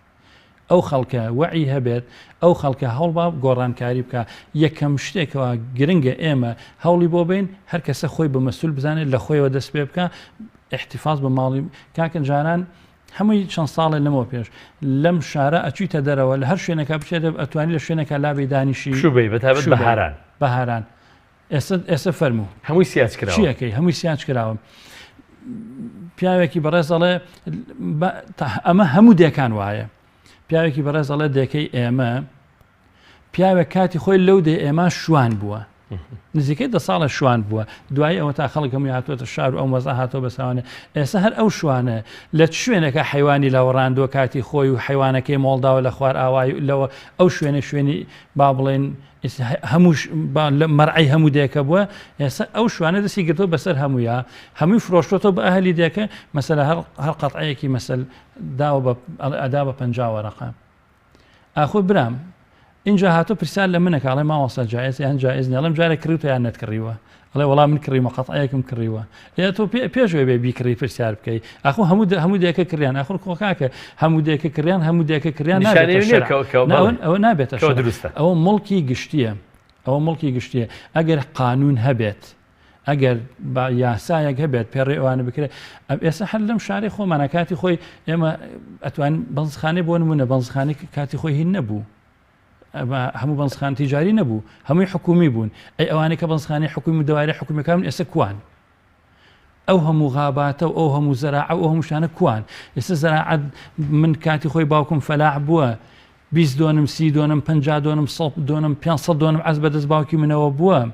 S2: ئەو خەڵکە وەعی هەبێت، ئەو خەڵکە هەوڵبا گۆڕانکاری بکا، یەکەم شتێک کەوا گرنگە ئێمە هەوڵی بۆ بەین هەر کەسە خۆی بە مەسول بزانێت لە خۆیەوە دەست پێ بکا ئیحتیفاز بە ماڵی کاکە جاران هەمووی چەند ساڵێ لەمەوە پێش لەم شارە ئەچیتە دەرەوە لە هەر شوێنەکە بچێت ئەتوانی لە شوێنەکە لابی دانیشی
S1: شو بی بەتایبەت بەهاران
S2: بەهاران ئێستا ئێستا فەرموو.
S1: هەمووی سیاج کراوە.
S2: چی ئەکەی هەمووی سیاج کراوە. پیاوێکی بەڕێز ئەڵێ ئەمە هەموو دێکان وایە. پیاوێکی بەڕێز ئەڵێ دێکەی ئێمە پیاوێک کاتی خۆی لەو دێ ئێمە شوان بووە. نزیکەی دە ساڵە شوان بووە دوای ئەوە تا خەڵک هەمووی هاتووەتە شار و ئەم وەزا هاتووە بەساوانێ ئێستا هەر ئەو شوانە لە چ شوێنێکە حیوانی لەوەڕاندووە کاتی خۆی و حیوانەکەی مۆڵداوە لە خوار ئاوای لەوە ئەو شوێنە شوێنی با بڵێن هەموو مەرعی هەموو دێکە بووە ئێستا ئەو شوانە دەستی گرتووە بەسەر هەموویا هەمووی فرۆشتۆتەوە بە ئەهلی دێکە مەسەلە هەر هەر قەتعەیەکی مەسەل داوە بە ئەدا بە 50 وەرەقە ئاخۆ برام اینجا هاتۆ پرسیار لە منەکە ئەڵێ مامۆستا جایز یان جایز نیە ئەڵێم جارێک کڕیوتە یان نەتکڕیوە؟ ئەڵێ وەڵا من کڕیمە قەتعەیەکم کڕیوە ئێ تۆ پێش وێ بێ بیکڕی پرسیار بکەی ئاخۆ هەموو هەموو دێکە کڕیان ئاخر خۆ کاکە هەموو دێکە کڕیان هەموو دێکە کڕیان ئەوە نابێتە
S1: دروستە
S2: ئەوە مڵکی گشتیە ئەوە مڵکی گشتیە ئەگەر قانون هەبێت ئەگەر با یاسایەک هەبێت پێڕێ ئەوانە بکرێت ئەم ئێستا هەر لەم شارەی خۆمانە کاتی خۆی ئێمە ئەتوان بەنزخانەی بۆ نمونە بەنزخانەی کاتی خۆی هین نەبوو هەموو بەنزخان تیجاری نەبوو هەمووی حکومی بوون ئەی ئەوانەی کە بەنزخانی حکومی و دەواری حکومیەکان ئێستا کوان ئەو هەموو غاباتە و ئەو هەموو زەراعە ئەو هەموو شتانە کوان ئێستا زەراعەت من کاتی خۆی باوکم فەلاح بووە 20 دۆنم سی دۆنم 50 دۆنم 100 دۆنم 500 دۆنم عەز بەدەست باوکی منەوە بووە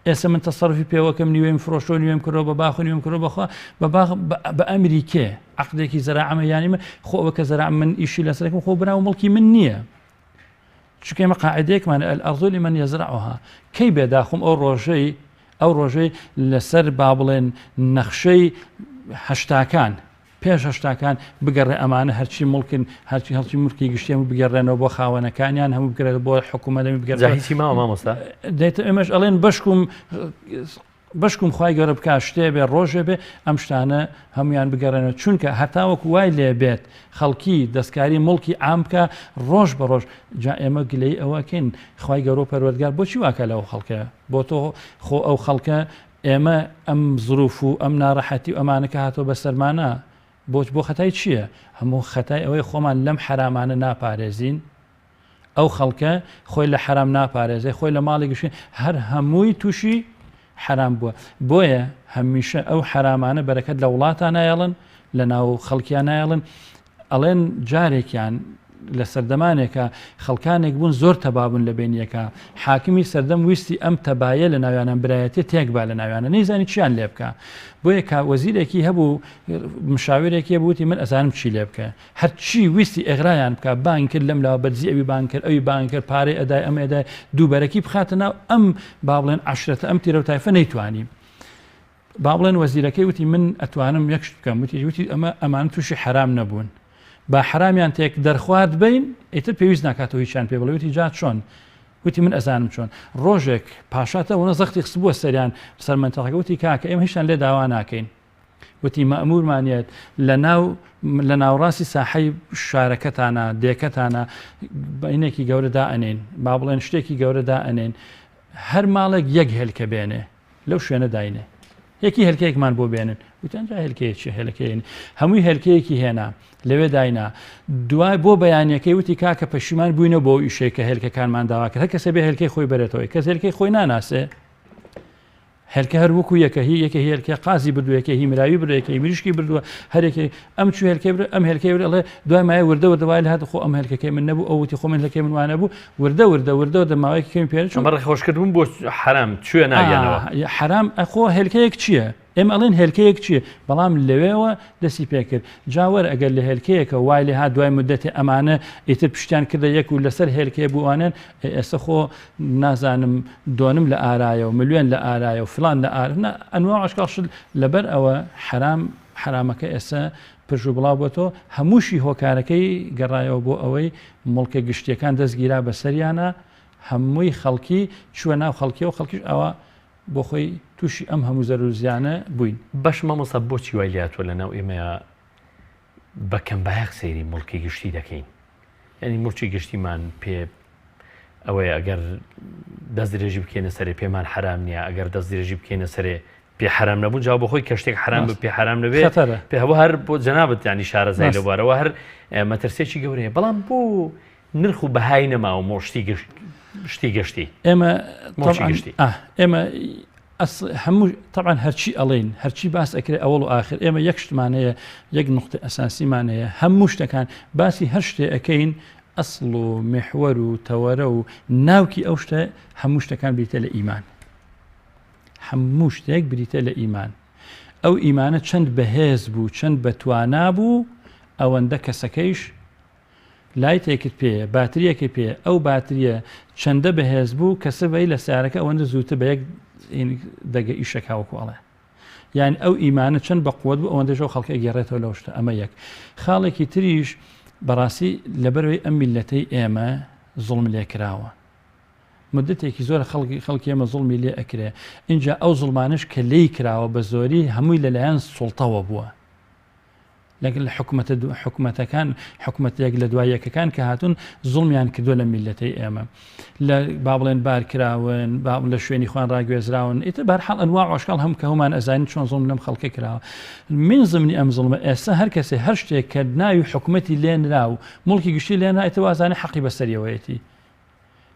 S2: ئێستا من تەسەرفی پێوەکەم نیوەیم فرۆشتۆ نیوەیم کردەوە بە باخ و نیوەم کردەوە بەخوا بە باخ بە ئەمری کێ عقدێکی زەراعەمە یانی من خۆ ئەوە کە زەراع من ئیشی لەسەرەکەم خۆ براو مڵکی من نییە چونکە ئێمە قاعدەیەکمان الأرض لمن يزرعها کەی بێداخم ئەو ڕۆژەی ئەو ڕۆژەی لەسەر با بڵێن نەخشەی هەشتاکان پێش هەشتاکان بگەڕێ ئەمانە هەرچی موڵکن هەرچی هەڵچی موڵکی گشتی هەموو بگەڕێنەوە بۆ خاوەنەکانیان هەموو بگەڕێت بۆ حکوومەت هەموو بگەڕێت
S1: جا هیچی ماوە مامۆستا؟
S2: دێتە ئێمەش ئەڵێن بەشکم بەشکم خوای گەورە بکا شتێ بێ ڕۆژێ بێ ئەم شتانە هەمویان بگەڕێنەوە چونکە هەتاوەکو وای لێ بێت خەڵکی دەستکاری موڵکی عام بکە ڕۆژ بە ڕۆژ جا ئێمە گلەی ئەوەکەین خوای گەورە و پەروەردگار بۆچی واکە لەو خەڵکە بۆ تۆ خۆ ئەو خەڵکە ئێمە ئەم زروف و ئەم ناڕەحەتی و ئەمانە کە هاتووە بەسەرمانا بۆچ بۆ خەتای چییە؟ هەموو خەتای ئەوەی خۆمان لەم حەرامانە ناپارێزین ئەو خەڵکە خۆی لە حەرام ناپارێزێ خۆی لە ماڵی گشتی هەر هەمووی تووشی حەرام بووە بۆیە هەمیشە ئەو حەرامانە بەرەکەت لە وڵاتان نایەڵن لە ناو خەڵکیان نایەڵن ئەڵێن جارێکیان لە سەردەمانێکا خەڵکانێک بوون زۆر تەبا بوون لە بەین یەکا، حاکمی سەردەم ویستی ئەم تەبایە لە ناویانان برایەتیە تێک با لە ناویانە نەیزانی چیان لێ بکا بۆیە کا وەزیرێکی هەبوو مشاورێکی هەبوو وتی من ئەزانم چی لێ بکە هەرچی ویستی ئێغرایان بکا بانگ کرد لەم لاوە بەدزی ئەوی بانگ کرد ئەوی بانگ کرد پارەی ئەدای ئەم ئەدای دووبەرەکی بخاتە ناو ئەم با بڵێن عەشرەتە ئەم تیرە و تایفە نەیتوانی با بڵێن وەزیرەکەی وتی من ئەتوانم یەک شت بکەم وتی وتی ئەمە ئەمانە تووشی حەرام نەبوون با حەرامیان تێک دەرخوارد بین ئیتر پێویست ناکاتەوە هیچیان پێ بڵێ وتی جا چۆن وتی من ئەزانم چۆن ڕۆژێک پاشاتە وەنە زەختی خستبووە سەریان سەر مەنتەقەکە وتی کاکە ئێمە هیچیان لێ داوا ناکەین وتی مەئموورمانیەت لە ناو لە ناوڕاستی ساحەی شارەکەتانە دێکەتانە بینێکی گەورە دائەنین با بڵێن شتێکی گەورە دائەنین هەر ماڵێک یەک هێلکە بێنێ لەو شوێنە داینێ یەکی هێلکەیەکمان بۆ بێنن وتیان جا هێلکەیە چی هێلکەیەنی هەمووی هێلکەیەکی هێنا لەوێ داینا دوای بۆ بەیانەکەی وتی کاکە پەشیمان بووینە بۆ ئیشێک کە هێلکەکانمان داوا کرد هەر کەسێ بێ هێلکەی خۆی بەرێتەوەی کەس هێلکەی خۆی ناناسێ هێلکە هەر وەکو یەکە هی یەکە هێلکە قازی بردووە یەکە هی مراوی بردووە یەکە هی مریشکی بردووە هەرێکی ئەم چوو هێلکەی برد ئەم هێلکەی برد ئەڵێ دوای مایە وردە وردە وای لە هات خۆ ئەم هێلکەکەی من نەبوو ئەو وتی خۆ من هێلکەی من وانە بوو وردە وردە وردە وردە ماوەیەکی کەمی پێ چوو.
S1: ئەمە ڕێکخۆشکردن بۆ حەرام چوێ ناویانەوە.
S2: حەرام ئەخۆ هێلکەیەک چییە؟ ئێمە ئەڵێن هێلکەیەک چییە؟ بەڵام لەوێوە دەستی پێکرد. جا وەرە ئەگەر لە هێلکەیەکە وای لێ هات دوای مدەتێ ئەمانە ئیتر پشتیان کردە یەک و لەسەر هێلکەیە بووانن ئێستا خۆ نازانم دۆنم لە ئارایە و ملیۆن لە ئارایە و فلان لە ئار نا ئەنواع ئەشکال شت لەبەر ئەوە حەرام حەرامەکە ئێستا پرژ و بڵاو بۆتەوە هەمووشی هۆکارەکەی گەڕایەوە بۆ ئەوەی موڵکە گشتیەکان دەست گیرا بەسەریانا هەمووی خەڵکی چووە ناو خەڵکیەوە خەڵکیش ئاوا بۆ خۆی تووشی ئەم هەموو زەرر و زیانە بووین.
S1: باشە مامۆستا بۆچی وای لێهاتووە لەناو ئێمەیا بە کەمبایەخ سەیری موڵکی گشتی دەکەین؟ یعنی موڵکی گشتیمان پێ ئەوەیە ئەگەر دەست درێژی بکەینە سەرێ پێمان حەرام نییە ئەگەر دەست درێژی بکەینە سەرێ پێ حەرام نەبوون جا بۆ خۆی کە شتێک حەرام بێ پێ حەرام نەبێ
S2: خەتەرە.
S1: پێ هەبوو هەر بۆ جەنابت ینی شارەزای لەو بارەوە هەر مەترسێکی گەورەیە بەڵام بۆ نرخ و بەهای نەماوە مۆشتی گشت شتی گشتی
S2: ئێمە
S1: مۆشی
S2: طبعاً-
S1: گشتی.
S2: ئاه، ئێمە هەموو طبعا هەرچی ئەڵێن هەرچی باس ئەکرێ ئەوەڵ و ئاخر ئێمە یەک شتمان هەیە یەک نقطە ئەساسیمان هەیە هەموو شتەکان باسی هەر شتێ ئەەکەین ئەسڵ و میحوەر و تەوەرە و ناوکی ئەو شتە هەموو شتەکان بریتە لە ئیمان هەموو شتێک بریتە لە ئیمان ئەو ئیمانە چەند بەهێز بوو چەند بەتوانا بوو ئەوەندە کەسەکەیش لایتێکت پێیە باتریەکەی پێیە ئەو باتریە چەندە بەهێز بوو کە سبەی لە سیارەکە ئەوەندە زووتر بە یەک دەگە ئیشەکە وەکو ئەڵێ یان ئەو ئیمانە چەند بە قوت بوو ئەوەندەش ئەو خەڵکە گەڕێتەوە لەو شتە ئەمە یەک خاڵێکی تریش بەڕاستی لەبەرەوەی ئەم میلەتەی ئێمە زوڵم لێکراوە. مدەتێکی زۆرە خەڵکی خەڵکی ئێمە زوڵمی لێ ئەکرێ ئینجا ئەو زوڵمانەش کە لێی کراوە بە زۆری هەمووی لەلایەن سوڵتەوە بووە لەگەل حکومەتە حکومەتەکان حکومەتە یەک لە دوای یەکەکان کە هاتوون زوڵمیان کردووە لە میلەتەی ئێمە لە با بڵێن بار کراون با لە شوێنی خوان ڕاگوێزراون ئیتر بەرحاڵ ئەنوا ئەشکال هەم کە هەمان ئەزانین چۆن زوڵم لەم خەڵکە کراوە من زمنی ئەم زوڵمە ئێستا هەر کەسێ هەر شتێک کە ناوی حکومەتی لێنرا و موڵکی گشتی لێنرا ئیتر وازانێ حەقی بەسەریەوەیەتی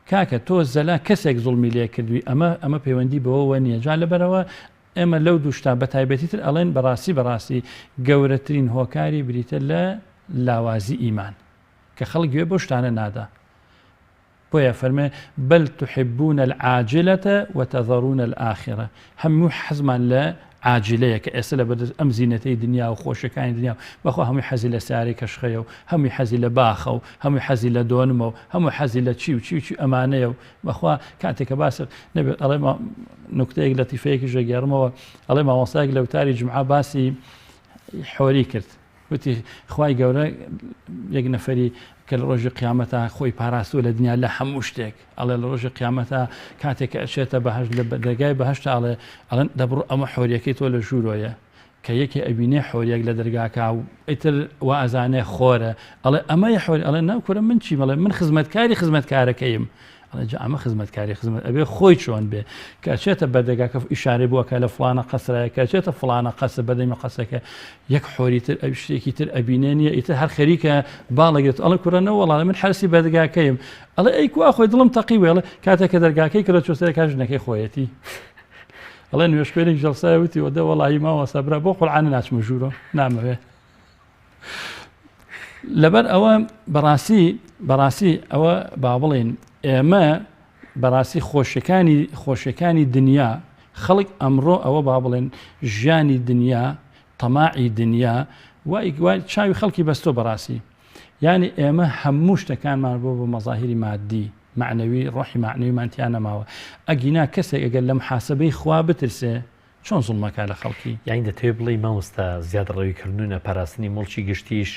S2: کاکە تۆ زەلا کەسێک زوڵمی لێ کردووی ئەمە ئەمە پەیوەندی بەوەوە نییە جا لەبەرەوە ئێمە لەو دوو شتە بە تایبەتی تر ئەڵێن بەڕاستی بەڕاستی گەورەترین هۆکاری بریتە لە لاوازی ئیمان کە خەڵک گوێ بەو شتانە نادا بۆیە فەرمێ بل تحبون العاجلة وتذرون الآخرة هەموو حەزمان لە عاجلەیە کە ئێستا لە بەردەست ئەم زینەتەی دنیا و خۆشیەکانی دنیا و بەخوا هەمووی حەزی لە سیارەی کەشخەیە و هەمووی حەزی لە باخە و هەمووی حەزی لە دۆنمە و هەموو حەزی لە چی و چی و چی ئەمانەیە و بەخوا کاتێک کە باس نەبێت ئەڵێ نوکتەیەک لەتیفەیەکیش دەگێڕمەوە ئەڵێ مامۆستایەک لە وتاری جومعە باسی حۆری کرد وتی خوای گەورە یەک نەفەری کە لە ڕۆژی قیامەتا خۆی پاراستووە لە دنیا لە هەموو شتێک ئەڵێ لە ڕۆژی قیامەتا کاتێک کە ئەچێتە بەهەشت لە دەرگای بەهەشت ئەڵێ ئەڵێن دەبڕۆ ئەمە حۆریەکەی تۆ لە ژوورۆیە کە یەکێ ئەبینێ حۆریەک لە دەرگاکە و ئیتر وا ئەزانێ خۆرە ئەڵێ ئەمە حۆری ئەڵێ نا کورە من چیم ئەڵێ من خزمەتکاری خزمەتکارەکەیم ئەڵێ جا ئەمە خزمەتکاری خزمەت ئەبێ خۆی چۆن بێ کە ئەچێتە بەردەگاکە ئیشارەی بۆ ئەکا لە فڵانە قەسرایە کە ئەچێتە فڵانە قەسر بەردەمی قەسرەکە یەک حۆری تر ئەو شتێکی تر ئەبینێ نییە ئیتر هەر خەریکە باڵەگرێت ئەڵێ کوڕە نەوەڵا من حەرسی بەردەگاکەیم ئەڵێ ئەی کوا خۆی دڵم تەقی وێڵێ کاتێک کە دەرگاکەی کردە چۆ سەرەکە ژنەکەی خۆیەتی ئەڵێ نوێژخوێنێک جەڵسایە وتی وەدە وەڵی مامۆستا برا بۆ قورعانە ناچمە ژوورۆ نامەوێ لەبەر ئەوە بەڕاستی بەڕاستی ئەوە با بڵێن ئێمە بەڕاستی خۆشیەکانی خۆشیەکانی دنیا خەڵک ئەمڕۆ ئەوە با بڵێن ژیانی دنیا تەماعی دنیا وای وای چاوی خەڵکی بەستۆ بەڕاستی یعنی ئێمە هەموو شتەکانمان بۆ بە مەزاهیری مادی معنەوی ڕۆحی معنەویمان تیا نەماوە ئەگینا کەسێک ئەگەر لە محاسبەی خوا بترسێ چۆن زوڵمەکا لە خەڵکی؟
S1: یانی دەتەوێ بڵێی مامۆستا زیادەڕەوی کردن و نەپاراستنی موڵکی گشتیش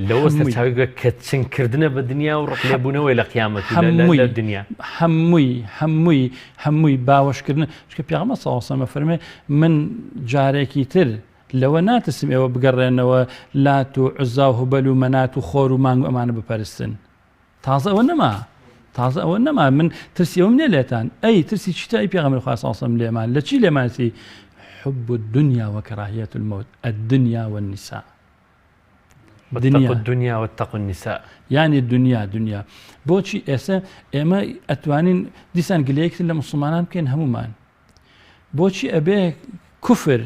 S1: لەوە سەرچاوەی گرتووە کە چنگ کردنە بە دنیا و ڕق لێبوونەوەی لە قیامەت و لە دنیا؟
S2: هەمووی هەمووی هەمووی باوەشکردن چونکە پێغەمبەر صلی اللە علیه و سلم فەرمێ من جارێکی تر لەوە ناترسم ئێوە بگەڕێنەوە لات و عوزا و هوبەل و مەنات و خۆر و مانگ و ئەمانە بپەرستن تازە ئەوە نەما تازە ئەوە نەما من ترسی ئەوم نیە لێتان ئەی ترسی چیتە ئەی پێغەمبەر خوا صلی الله لێمان لە چی لێمانسی حب الدنيا وكراهية الموت الدنيا والنساء
S1: دنیا الدنيا واتقوا النساء
S2: یعنی دنیا دنیا بۆچی ئێستا ئێمە ئەتوانین دیسان گلەیەک لە مسلمانان بکەین هەمومان بۆچی ئەبێ کوفر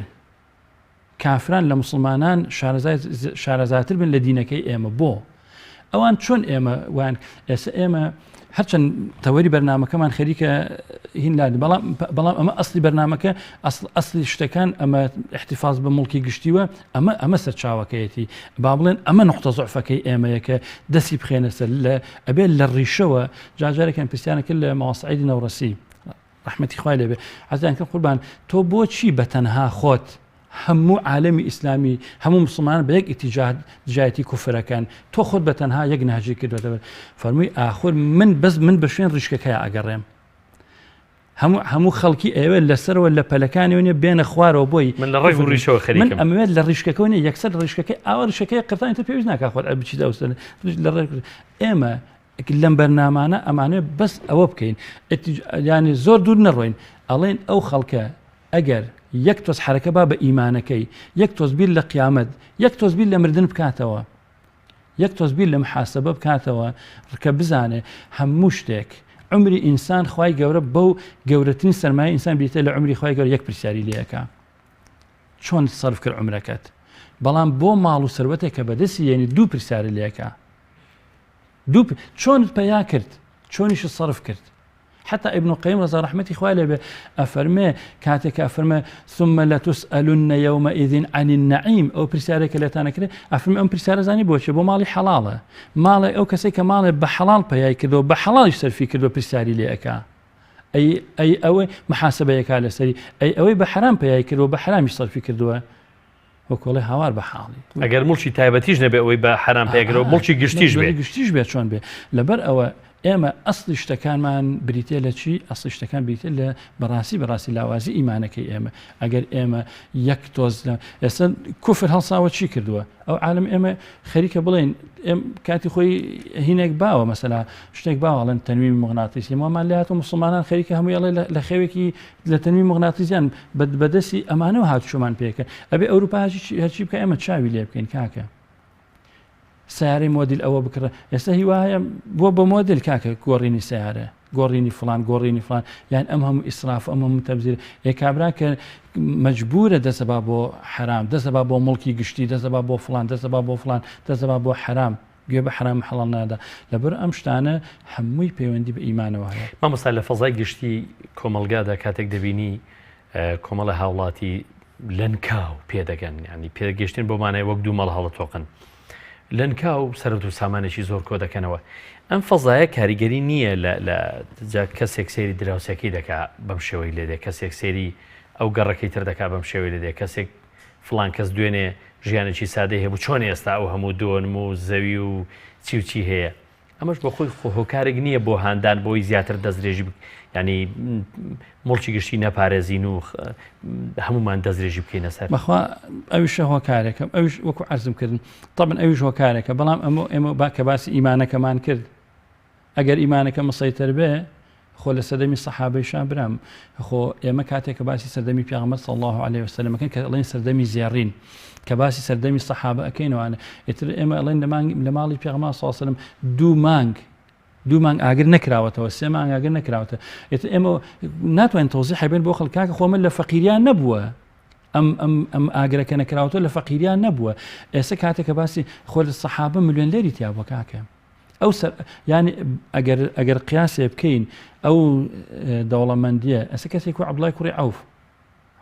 S2: کافران لە موسڵمانان شارەزاتر بن لە دینەکەی ئێمە بۆ ئەوان چۆن ئێمە وان ئێستا ئێمە هەرچەند تەوەری بەرنمەکەمان خەریکە هین لاد بەڵام بەڵام ئەمە ئەسلی بەرنمەکە ئەسل ئەسلی شتەکان ئەمە احتفاظ بە مڵکی گشتیوە ئەمە ئەمە سەرچاوەکەیەتی با بڵێن ئەمە نقطە زعفەکەی ئێمەیە کە دەستی بخێنە سەر لە ئەبێت لە ڕیشەوە جاجارێکیان پرسیانە کرد لە ماوەسعیدی نەوڕەسی ڕەحمەتی خوای لێبێ عەزیان کرد قوربان تۆ بۆچی بە تەنها خۆت هەموو عالەمی ئیسلامی هەموو مسلمان بە یەک ئیتیجاه دژایەتی کوفرەکەن تۆ خۆت بە تەنها یەک نهجی کردوەتە فەرمووی ئاخر من بەس من بە شوێن ڕیشکەکەی ئەگەڕێم هەموو هەموو خەڵکی ئەوێ لەسەرەوە لە پەلەکانی نیە بێنە خوارەوە بۆی
S1: من لە ڕێگ ڕیشەوە خەریکم
S2: من ئەمەوێت لە ڕیشکەکەەوە نیە یەکسەر ڕیشکەکەی ئاوا ڕیشەکەی قرتانی تر پێویست ناکا خۆت بچیت ئەوسەر لە ڕێک ئێمە لەم بەرنامانە ئەمانەوێت بەس ئەوە بکەین یانی زۆر دوور نەڕۆین ئەڵێن ئەو خەڵکە ئەگەر یەک تۆز حرەکە با بە ئیمانەکەی یەک تۆز بیر لە قیامەت یەک تۆز بیر لە مردن بکاتەوە یەک تۆز بیر لە محاسبە بکاتەوە ڕکە بزانێ هەموو شتێک عمری ئینسان خوای گەورە بەو گەورەترین سەرمایە ئینسان بیتە لە عمری خوای گەورە یەک پرسیاری لەکە چۆن سەرف کرد عمرەکەت بەڵام بۆ ماڵ و سەروەتێک کە بەدەستی یعنی دوو پرسیاری لەکە دوو چۆنت پەیا کرد چۆنیشت سەرف کرد حتا ابن قیم ڕەزا ڕەحمەتی خوای لێ بێ ئەفەرمێ کاتێک کە ئەفەرمێ ثم لتسألن يومئذ عن النعيم ئەو پرسیارێک کە لێتان ئەکرێ ئەفەرمێ ئەم پرسیارە زانی بۆچێ بۆ ماڵی حەڵاڵە ماڵێ ئەو کەسێک کە ماڵێ بە حەڵاڵ پەیای کردەوە بە حەڵاڵیش سەرفی کردووە پرسیاری لێ ئەکا ئەی ئەی ئەوەی محاسبەیەکا لەسەری ئەی ئەوەی بە حەرام پەیای کردووە بە حەرامیش سەرفی کردووە وەکۆڵێ هاوار بە حاڵی.
S1: ئەگەر موڵکی تایبەتیش نەبێ ئەوەی بە حەرام پێگرەوە موڵکی گشتیش بێ.
S2: گشتیش بێ چۆن بێ لەبەر ئەوە. ئێمە ئەسڵی شتەکانمان بریتە لە چی؟ ئەسڵی شتەکان بریتە لە بەڕاستی بەڕاستی لاوازی ئیمانەکەی ئێمە. ئەگەر ئێمە یەک تۆز لە ئێستا کوفر هەڵساوە چی کردووە؟ ئەو عالم ئێمە خەریکە بڵێن ئێم کاتی خۆی هینێک باوە مەسەلا شتێک باوە ئەڵێن تەنویم مغناطیسی مامان لێ هاتوو مسلمانان خەریکە هەمووی ئەڵێ لە خێوێکی لە تەنویم مغناطیسیان بەدەستی ئەمانەوە هاتوچۆمان پێکە ئەبێ ئەوروپا هەرچی بکە ئێمە چاوی لێ بکەین کاکە. سیارەی مۆدیل ئەوە بکڕە ئێستا هیوا هەیە بووە بە مۆدیل کاکە گۆڕینی سیارە گۆڕینی فلان گۆڕینی فلان یان ئەم هەموو ئیسراف ئەم هەموو تەبزیر ئێ کابرا کە مەجبورە دەسەبا بۆ حرام دەسەبا بۆ مڵکی گشتی دەسەبا بۆ فلان دەسەبا بۆ فلان دەسەبا بۆ حرام گوێ بە حرام حەڵال نادا لەبەر ئەم شتانە هەمووی پەیوەندی بە ئیمانەوە هەیە.
S1: مامۆستا لە فەزای گشتی کۆمەڵگادا کاتێک دەبینی کۆمەڵە هاوڵاتی لەنکاو پێدەگەن ینی پێگەشتن بۆ مانای وەک دوو مەڵ هەڵەتۆقن لەنکاو سەرەت و سامانێکی زۆر کۆ دەکەنەوە ئەم فەزایە کاریگەری نییە لە جا کەسێک سەیری دراوسەکەی دەکا بەم شێوەی لێدێ کەسێک سەیری ئەو گەڕەکەی تر دەکا بەم شێوەی لێدێ کەسێک فلان کەس دوێنێ ژیانێکی سادەی هەبوو چۆن ئێستا ئەو هەموو دۆنم و زەوی و چی و چی هەیە ئەمەش بۆ خۆی خۆ هۆکارێک نییە بۆ هاندان بۆی زیاتر دەستدرێژی ینی مڵکی گشتی نەپارێزین و هەمومان دەستدرێژی بکەینە سەر.
S2: بەخوا ئەویشە هۆکارێکە ئەویش وەکو عەرزم کردن طبعا ئەویش هۆکارێکە بەڵام ئەمە ئێمە با کە باسی ئیمانەکەمان کرد ئەگەر ئیمانەکە مسەیتەر بێ خۆ لە سەردەمی سەحابەیشا برام خۆ ئێمە کاتێک کە باسی سەردەمی پێغەمبەر صلی الله علیه وسلم ئەکەین کە ئەڵێن سەردەمی زێڕین کە باسی سەردەمی سەحابە ئەکەینەوانە ئیتر ئێمە ئەڵێن لە مانگ لە ماڵی پێغەمبەر صلی الله علیه وسلم دوو مانگ دوو مانگ ئاگر نەکراوەتەوە سێ مانگ ئاگر نەکراوەتە ئیتر ئێمە ناتوانین تەوزیح بێن بۆ خەڵک کاکە خۆ من لە فەقیریان نەبووە ئەم ئەم ئەم ئاگرەکە نەکراوەتەوە لە فەقیریان نەبووە ئێستا کاتێک کە باسی خۆ لە سەحابە ملیۆنلێری تیا بووە کاکە ئەو سەر یانی ئەگەر ئەگەر قیاسێ بکەین ئەو دەوڵەمەندیە ئەسە کەسێک و عەبدوڵای کوڕی عەوف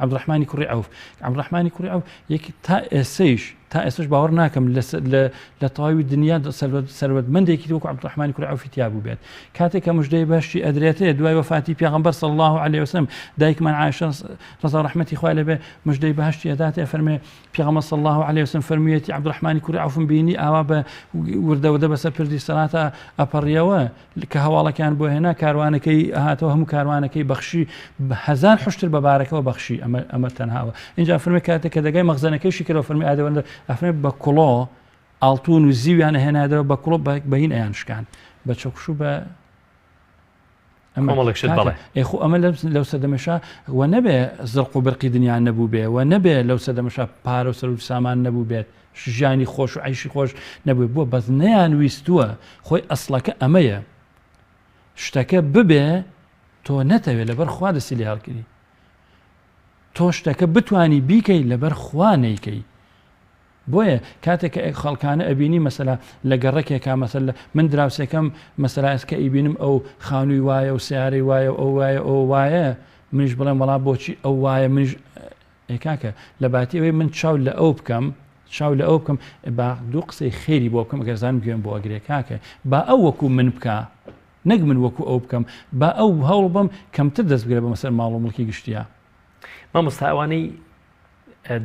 S2: عەبدوڕەحمانی کوڕی عەوف عەبدوڕەحمانی کوڕی عەوف یەکی تا ئێسەیش تا ئێستش باوەڕ ناکەم لە تەواوی دنیا سەروەتمەندێکی وەکو عەبدوڕەحمانی کوڕی عەوفی تیا بوو بێت کاتێک کە مژدەی بەهشتی ئەدرێتێ دوای وەفاتی پێغەمبەر صلی الله علیه وسلم دایکمان عائشە ڕەزا ڕەحمەتی خوای لێ بێ مژدەی بەهشتی ئەداتێ فەرمێ پێغەمبەر صلی اللە علیە وسلم فەرموویەتی عەبدوڕەحمانی کوڕی عەوفم بینی ئاوا بە وردە وردە بەسەر پردی سەراتە ئەپەڕیەوە کە هەواڵەکان بۆ هێنا کاروانەکەی هاتەوە هەموو کاروانەکەی بەخشی هەزار حشتر بە بارەکەوە بەخشی ئەمە ئەمە تەنهاوە اینجا فەرمی کاتێک کە دەگای مەخزەنەکەیشی کردەوە فەرمی ئادەوەندە ئەفرمێ بە کوڵۆ ئاڵتون و زیویان هێنادەوە بە کوڵۆ بەهین ئەیان شکان بە چەکوش و بە
S1: کۆمەڵێک شت بەڵێ.
S2: ئێ خۆ ئەمە لەو سەردەمەشا وە نەبێ زرق و برقی دنیا نەبوو بێ وە نەبێ لەو سەردەمەشا پارە و سەرو سامان نەبوو بێت ژیانی خۆش و عیشی خۆش نەبوو بووە بەس نەیان ویستووە خۆی ئەسڵەکە ئەمەیە شتەکە ببێ تۆ نەتەوێ لەبەر خوا دەستی لێ هەڵگری تۆ شتەکە بتانی بیکەی لەبەر خوا نیکەی بۆیە کاتێک کە خەڵکانە ئەبینی مەسەلا لە گەڕەکێکا مەسەل من دراوسێکەم مەسەلا ئێستا کە ئەیبینم ئەو خانووی وایە و سیارەی وایە و ئەو وایە ئەو وایە منیش بڵێم وەڵا بۆچی ئەو وایە منیش ئێ کاکە لە باتی ئەوەی من چاو لە ئەو بکەم چاو لە ئەو بکەم با دوو قسەی خێری بۆ بکەم ئەگەر زانم گوێم بۆ ئەگرێ کاکە با ئەو وەکو من بکا نەک من وەکو ئەو بکەم با ئەو هەوڵ بم کەمتر دەست بگرێ بە مەسەر ماڵ و مڵکی گشتیە.
S1: مامۆستا ئەوانەی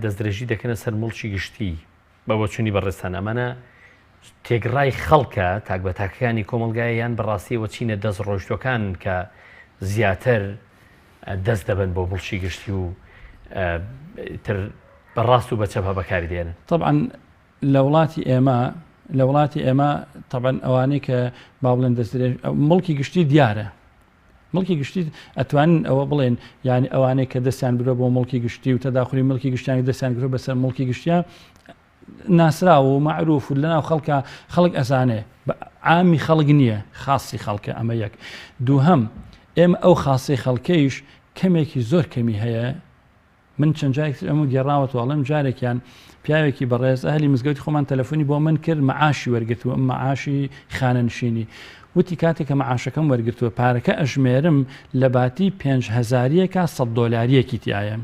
S1: دەستدرێژی دەکەنە سەر موڵکی گشتی بە بۆچوونی بەڕێزتان ئەمانە تێگڕای خەڵکە تاک بە تاکەکانی کۆمەڵگایە یان بەڕاستیەوە چینە دەست ڕۆیشتوەکان کە زیاتر دەست دەبن بۆ موڵکی گشتی و تر بە ڕاست و بە چەپ بەکاری دێنن؟
S2: طبعا لە وڵاتی ئێمە لە وڵاتی ئێمە طبعا ئەوانەی کە با بڵێن دەستدرێژ موڵکی گشتی دیارە مڵکی گشتی ئەتوانن ئەوە بڵێن یانی ئەوانەی کە دەستیان برۆ بۆ مڵکی گشتی و تەداخلی مڵکی گشتیان دەستیان گرۆ بەسەر مڵکی گشتیان ناسراوە و معروف و لەناو خەڵکە خەڵک ئەزانێ عامی خەڵک نییە خاصی خەڵکە ئەمە یەک دووهەم ئێمە ئەو خاصی خەڵکەیش کەمێکی زۆر کەمی هەیە من چەند جارێک تر ئەمە گێڕاوەتەوە ئەڵێم جارێکیان پیاوێکی بەڕێز ئەهلی مزگەوتی خۆمان تەلەفۆنی بۆ من کرد معاشی وەرگتووە ئەم معاشی خانەنشینی وتی کاتێک کە معاشەکەم وەرگتووە پارەکە ئەژمێرم لە باتی پێنج هەزاریەکە سەد دۆلاریەکی تایە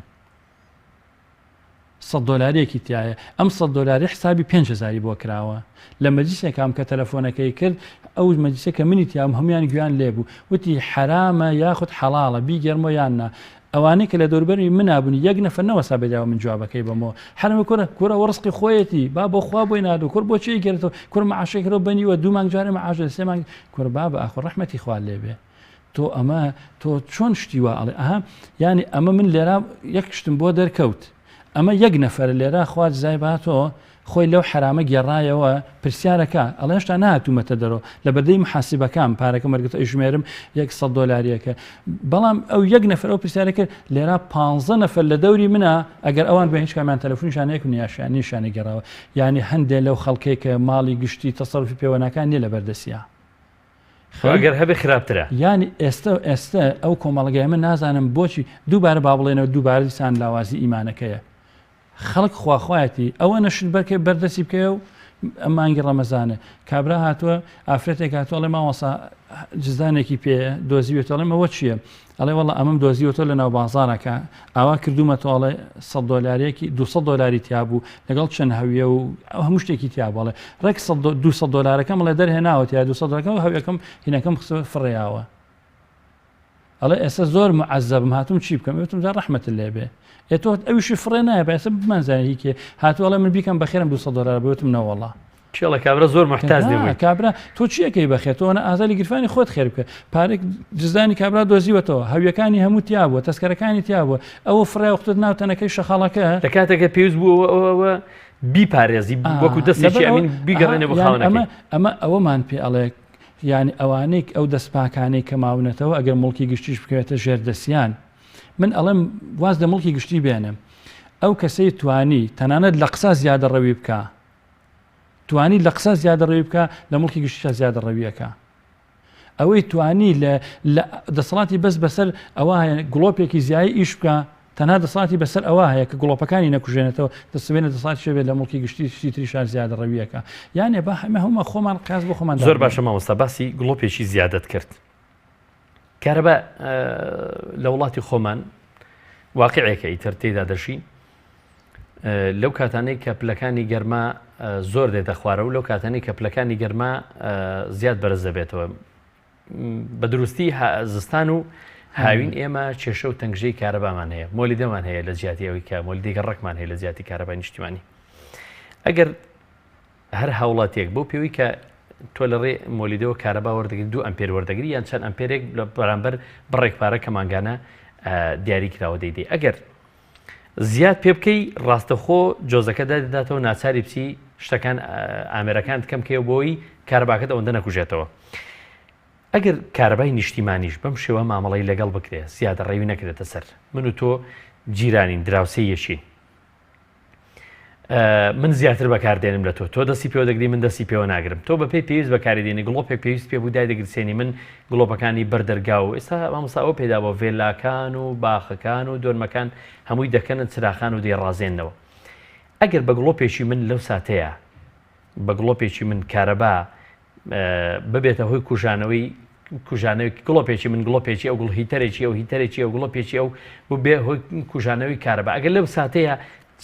S2: سەد دۆلاریەکی تایە ئەم سەد دۆلاری حسابی پێنج هەزاری بۆ کراوە لە مەجلیسێکام کە تەلەفۆنەکەی کرد ئەو مەجلیسە کە منی تیام هەمویان گویان لێبوو وتی حەرامە یاخود حەڵاڵە بیگەرمەوە یان نا. ئەوانەی کە لە دەوربەری منا بوون یەک نەفەر نەوەسا بەداوە من جوابەکەی بەمەوە حەرمە کورە کورە ئەوە ڕزقی خۆیەتی با بۆ خوا بۆی ناردوو کور بۆچی ئەیگەرێتەوە کور معاشێک کردەوە بەنیوە دوو مانگ جارێ معاش سێ مانگ کورە بابە ئاخۆ ڕەحمەتی خوا لێبێ تۆ ئەمە تۆ چۆن شتی وا ئەڵێ ئەها یانی ئەمە من لێرا یەک شتم بۆ دەرکەوت ئەمە یەک نەفەر لێرە خوا جزای باتەوە خۆی لەو حەرامە گێڕایەوە پرسیارەکە ئەڵێ هێشتا نەهاتوومەتە دەرەوە لە بەردەی محاسبەکان پارەکەم وەرگرتووە ئەیژمێرم یەک سەد دۆلاریەکە بەڵام ئەو یەک نەفەر ئەو پرسیارە کرد لێرە پانزە نەفەر لە دەوری منە ئەگەر ئەوان بە هیچ کامیان تەلەفۆنیشان یەک نیاشیان نیشانی گەڕاوە یعنی هەندێک لەو خەڵکێک کە ماڵی گشتی تەسەروفی پێوەناکان نیە لە بەردەسیا
S1: خۆ ئەگەر هەبێ خراپترە.
S2: یانی ئێستە ئێستە ئەو کۆمەڵگای من نازانم بۆچی دووبارە با بڵێنەوە دووبارە دیسان لاوازی ئیمانەکەیە خەڵک خواخوایەتی ئەوە نەشت بەرکە بەردەستی بکەیە و ئەم مانگی ڕەمەزانە کابرا هاتووە ئافرەتێک هاتووە ئەڵێ مامۆسا جزدانێکی پێ دۆزیوێتەوە ئەڵێم ئەوە چییە ئەڵێ وەڵا ئەمەم دۆزیوەتەوە لە ناو بازاڕەکە ئاوا کردوومەتەوە ئەڵێ 100 دۆلاریەکی 200 دۆلاری تیا بوو لەگەڵ چەند هەویە و ئەو هەموو شتێکی تیا بوو ئەڵێ ڕێک 200 دۆلارەکەم ئەڵێ دەرهێناوە تیا 200 دۆلارەکەم هەویەکەم هینەکەم خستە فڕێیاوە ئەڵێ ئێستا زۆر معەزەبم هاتوم چی بکەم وتم جا ڕەحمەتت لێ بێ ئێ تۆ ئەویشی فڕێ نایە بە ئێستا بمانزانێ هی کێ هاتوو ئەڵێ من بیکەم بەخێرم 200 دۆلار بۆ وتم نەوەڵا
S1: کێڵە کابرا زۆر محتاج لێ بووی
S2: کابرا تۆ چیەکەی بەخێر تۆ ئەنە ئازاری گیرفانی خۆت خێر بکە پارێک جزدانی کابرا دۆزیوەتەوە هەویەکانی هەموو تیا بووە تەسکەرەکانی تیا بووە ئەوە فڕێ وەختت ناو تەنەکەی شەخاڵەکە
S1: لە کاتێکە پێویست بوو ئەوە بیپارێزی وەکو دەستێکی ئەمین بیگەڕێنێ بۆ خاوەنەکەی
S2: ئەمە ئەمە ئەوەمان پێ ئەڵێ یانی ئەوانەی ئەو دەست پاکانەی کە ماونەتەوە ئەگەر موڵکی گشتیش بکەوێتە ژێر دەستیان من ئەڵێم واز لە موڵکی گشتی بێنە ئەو کەسەی توانی تەنانەت لە قسە زیادە ڕەوی بکە توانی لە قسە زیادە ڕەوی بکە لە موڵکی گشتیشا زیادە ڕەویەکە ئەوەی توانی لە دەسەڵاتی بەس بەسەر ئەوە هەیە گڵۆپێکی زیایی ئیش بکە تەنها دەسەڵاتی بەسەر ئەوە هەیە کە گڵۆپەکانی نەکوژێنێتەوە، دەستبێنە دەسەڵاتیش هەبێت لە موڵکی گشتی شتی تریشا زیادەڕەوییەکە. یانێ با ئێمە هەموومان خۆمان قیاس بۆ خۆمان
S1: زۆر باشە مامۆستا باسی گڵۆپێکی زیادەت کرد. کارەبا لە وڵاتی خۆمان واقعێکە ئیتر تێدا دەژین لەو کاتانەی کە پلەکانی گەرما زۆر دێتە خوارە و لەو کاتانی کە پلەکانی گەرما زیاد بەرز دەبێتەوە بە دروستی زستان و هاوین ئێمە کێشە و تەنگژەی کارەبامان هەیە مۆلیدەمان هەیە لە جیاتی ئەوەی کە مۆلیدەی گەڕەکمان هەیە لە جیاتی کارەبای نیشتیمانی ئەگەر هەر هاوڵاتیەک بۆ پێوی کە تۆ لە ڕێ مۆلیدەوە کارەبا وەردەگری دوو ئەمپێر وەردەگری یان چەند ئەمپێرێک لە بەرامبەر بڕێک پارە کە مانگانە دیاری کراوە دەیدەی ئەگەر زیاد پێ بکەی ڕاستەخۆ جۆزەکە دادەداتەوە ناچاری بچی شتەکان ئامێرەکانت کەم کەیەوە بۆی کارەباکەت ئەوەندە نەکوژێتەوە ئەگەر کارەبای نیشتیمانیش بەم شێوە مامەڵەی لەگەڵ بکرێ زیادە ڕێوی نەکرێتە سەر من و تۆ جیرانین دراوسێ یەکین من زیاتر بەکاردێنم لە تۆ تۆ دەستی پێوە دەگری من دەستی پێوە ناگرم تۆ بەپێی پێویست بەکاری دێنی گڵۆپێک پێویست پێ بوو دای دەگرسێنی من گڵۆپەکانی بەردەرگا و ئێستا مامۆستا ئەوە پێدا بۆ ڤێلاکان و باخەکان و دۆنمەکان هەمووی دەکەنە چراخان و دەیڕازێنەوە ئەگەر بە گڵۆپێکی من لەو ساتەیە بە گڵۆپێکی من کارەبا ببێتە هۆی کوژانەوەی کوژانەوەی گڵۆپێکی من گڵۆپێکی ئەو گڵ هیتەرێکی ئەو هیتەرێکی ئەو گڵۆپێکی ئەو ببێ هۆی کوژانەوەی کارەبا ئەگەر لەو ساتەیە